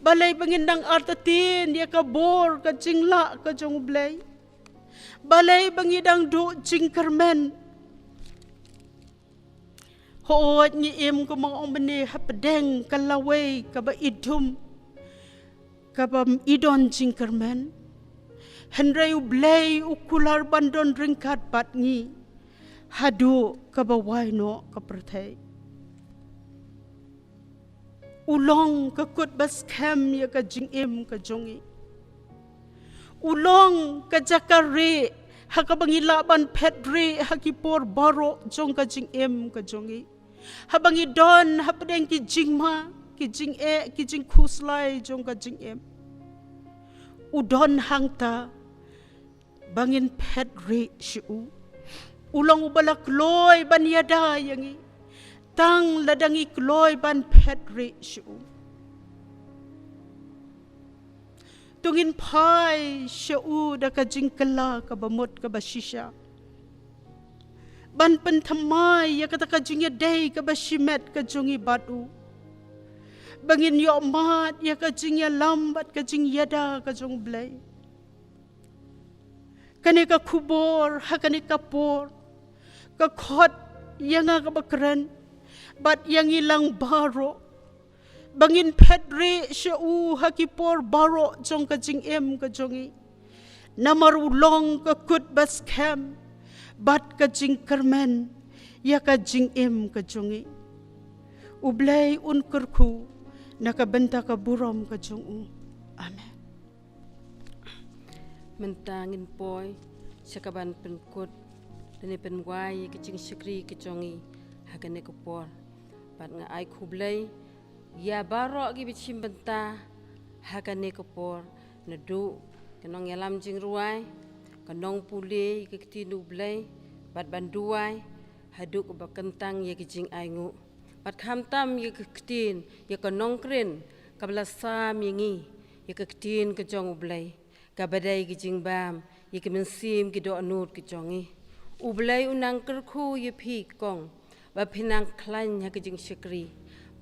Balei ba ngin dang artatien ïa ka bor ka jinglah ka jong U Blei? Balei ba ngi dang duh jingkyrmen? Hooid, ngi im, kumba ong mynne, hapdeng ka lawei kaba i dum, kaba i don jingkyrmen. Hynrei U Blei u kular ban don ryngkat bad ngi haduh kaba wai noh ka pyrthei. U long ka kut ba skhem ïa ka jingim ka jong ngi. U long ka jaka rieh ha kaba ngi lah ban phet rieh ha ki por baroh jong ka jingim ka jong ngi. Haba ngi don hapdeng ki jingma, ki jingeh, ki jingkhuslai jong ka jingim, u don hangta ba ngin phet rieh sha u. U long uba la kloi ban ïada ïa ngi tang lada ngi kloi ban phet rieh sha u. To ngin phai sha u da ka jingkylla kaba mut kaba shisha, ban pynthymmai ïa kata ka jingïadei kaba shimet ka jong ngi bad u, ba ngin ïohmad ïa ka jingïalam bad ka jingïada ka jong U Blei. Kane ka khubor ha kane ka por ka khot ïa nga kaba kren bad ïa ngi lang baroh ba ngin phet rieh sha u ha ki por baroh jong ka jingim ka jong ngi. Namar u long ka kut ba skhem bad ka jingkyrmen ïa ka jingim ka jong ngi. U Blei un kyrkhu na ka bynta ka burom ka jong u. Amen. Mynta ngin poi sha kaban pynkut lane pynwai ïa ka jingshakri ka jong ngi ha kane ka por. Bad nga ai khublei ïa baroh kiba shim bynta ha kane ka por, naduh ka nongïalam jingrwai, ka nongpule ïa ka ktien U Blei, bad ban duwai haduh ba kyntang ïa ka jingainguh. Bad khamtam ïa ka ktien, ïa ka nongkren kaba la sam ïa ngi ïa ka ktien ka jong U Blei, kaba dei ka jingbam ïa ka mynsiem ki dohnud ka jong ngi. U Blei u nang kyrkhu ïa phi kong, ba phin nang khlaiñ ha ka jingshakri,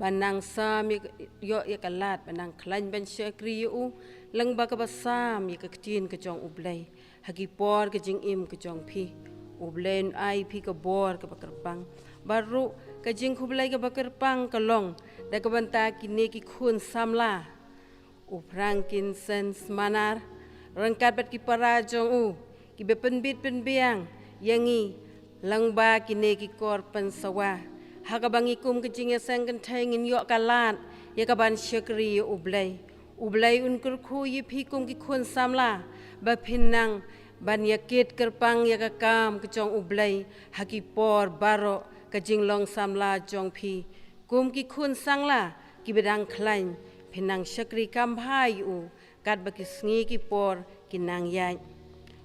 ba nang sam ïa ka, ïoh ïa ka lad ba nang khlaiñ ban shakri ïa u, lyngba kaba sam ïa ka ktien ka jong U Blei ha ki por ka jingim ka jong phi. U Blei un ai phi ka bor kaba kyrpang. Bad ruh ka jingkhublei kaba kyrpang ka long da ka bynta kine ki khun samla, u Frankincense Manar ryngkat bad ki para jong u, kiba pynbit pynbiang ïa ngi lyngba kine ki kor pynsawa. Ha kaba ngi kum ka jingïaseng kynthei ngin ïoh ka lad ïa ka ban shakri ïa U Blei. U Blei un kyrkhu ïa phi kum ki khun samla, ba phin nang ban ïakit kyrpang ïa ka kam ka jong U Blei ha ki por baroh ka jinglong samla jong phi. Kum ki khun samla kiba dang khlaiñ, phin nang shakri kham bha ïa u katba ki sngi ki por ki nang ïaid.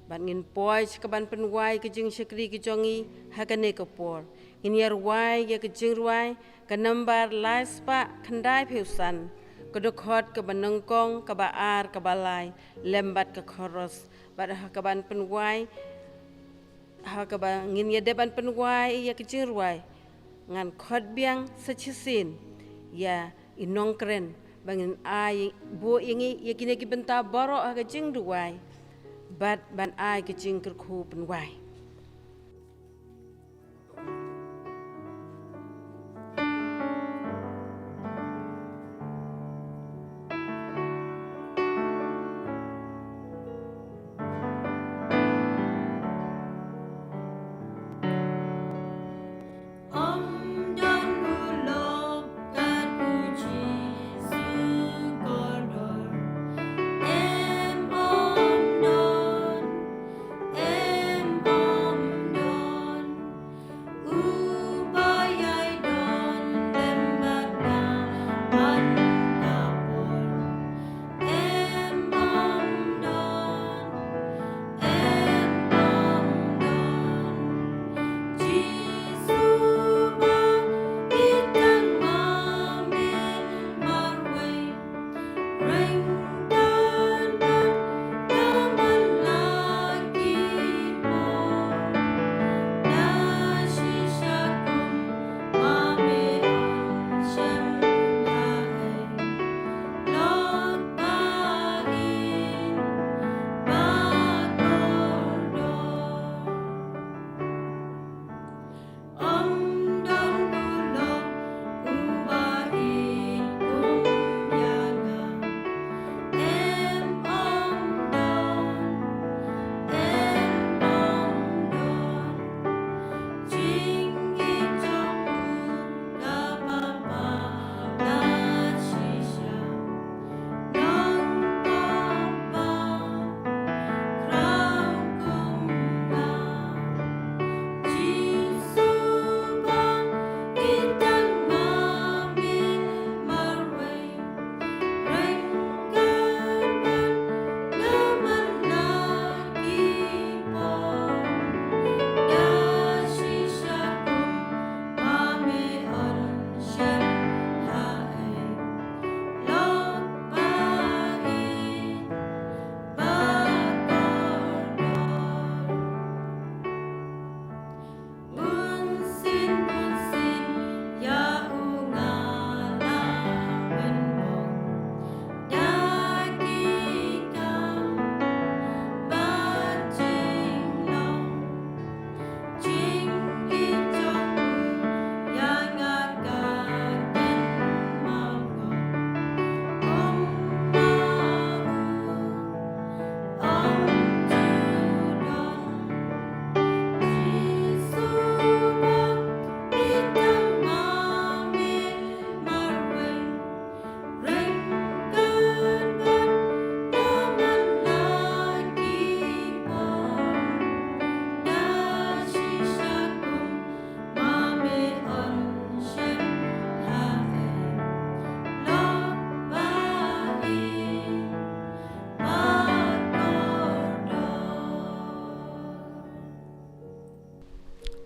Bad ngin poi sha ka ban pynwai ka jingshakri ka jong ngi ha kane ka por. Ngin ïa rwai ïa ka jingrwai ka nambar lai spah khyndai phew san, ka dkhot kaba nyngkong, kaba ar, kaba lai, lem bad ka chorus. Bad ha ka ban pynwai, ha kaba ngin ïa dep ban pynwai ïa ka jingrwai, ngan khot biang sa shisien ïa i nongkren ba ngin ai buh ïa ngi ïa kine ki bynta baroh ha ka jingduwai, bad ban ai ka jingkyrkhu pynwai.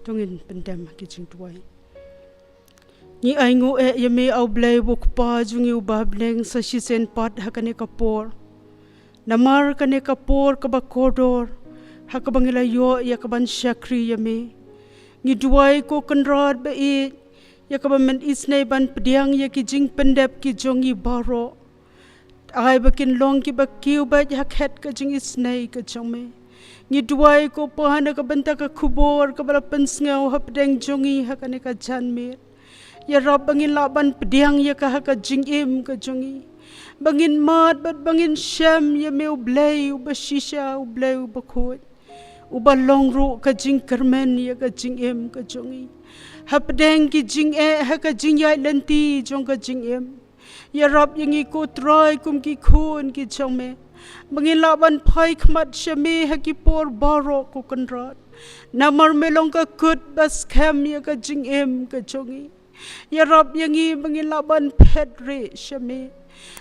To ngin pyndem ha ki jingduwai. Ngi ainguh eh ïa me, A U Blei, U Kpa jong ngi uba ha bneng, sa shisien pat ha kane ka por. Namar kane ka por kaba kordor ha kaba ngi la ïoh ïa kaban shakri ïa me. Ngi duwai, ko Kynrad ba ïeit, ïa kaba men isynei ban pdiang ïa ki jingpyndep ki jong ngi baroh. Ai ba kin long kiba kiew beit ha khet ka jingisynei ka jong me. Ngi duwai, ko Pa, na ka bynta ka khubor kaba la pynsngew hapdeng jong ngi ha kane ka janmiet. Ïarap ba ngin lah ban pdiang ïa ka ha ka jingim ka jong ngi, ba ngin mad bad ba ngin shem ïa me, U Blei uba shisha, U Blei uba khuid, uba long ruh ka jingkyrmen ïa ka jingim ka jong ngi. Hapdeng ki jingeh ha ka jingïaid lynti jong ka jingim, ïarap ïa ngi, ko Trai, kum ki khun ki jong me, ba ngin lah ban phai khmat sha me ha ki por baroh, ko Kynrad. Namar me long ka kut ba skhem ïa ka jingim ka jong ngi. Ïarap ïa ngi ba ngin lah ban phet rieh sha me.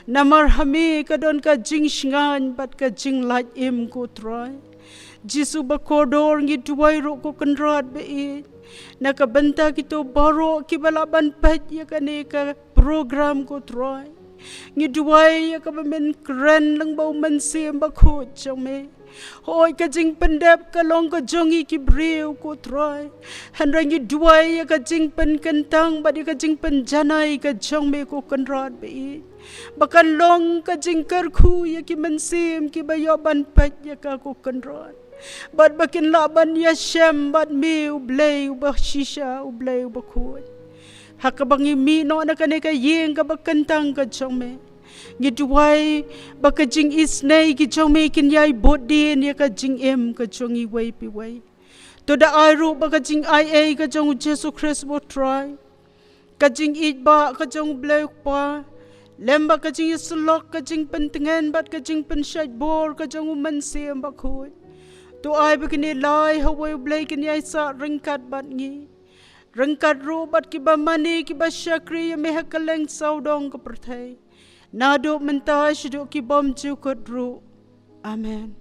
Namar ha me ka don ka jingshngaiñ bad ka jinglait im, ko Trai. Jisu ba kordor, ngi duwai ruh, ko Kynrad ba ïeit, na ka bynta kito baroh kiba lah ban peit ïa kane ka program, ko Trai. Ngi duwai ïa kaba men kren lyngba U Mynsiem Bakhuid jong me. Hooid, ka jingpyndep ka long ka jong ngi ki briew, ko Trai. Hynrei ngi duwai ïa ka jingpynkyntang bad ïa ka jingpynjanai ka jong me, ko Kynrad ba ïeit, ba kan long ka jingkyrkhu ïa ki mynsiem kiba ïoh ban peit ïa ka, ko Kynrad, bad ba kin lah ban ïashem bad me, U Blei uba shisha, U Blei uba khuid. Ha kaba ngi mih noh na kane ka ïing kaba kyntang ka jong me, ngi duwai ba ka jingisynei ki jong me kin ïai bud dien ïa ka jingim ka jong ngi iwei pa iwei. To da ai ruh ba ka jingaiei ka jong U Jisu Khrist, U Trai, ka jingïeit ba ka jong U Blei U Kpa, lem bad ka jingïasyllok, ka jingpyntngen bad ka jingpynshait bor ka jong U Mynsiem Bakhuid, to ai ba kine lai ha uwei U Blei kin ïai sah ryngkat bad ngi, ryngkat ruh bad kiba mane, kiba shakri ïa me ha kylleng sawdong ka pyrthei, naduh mynta shaduh ki bymjukut ruh. Amen.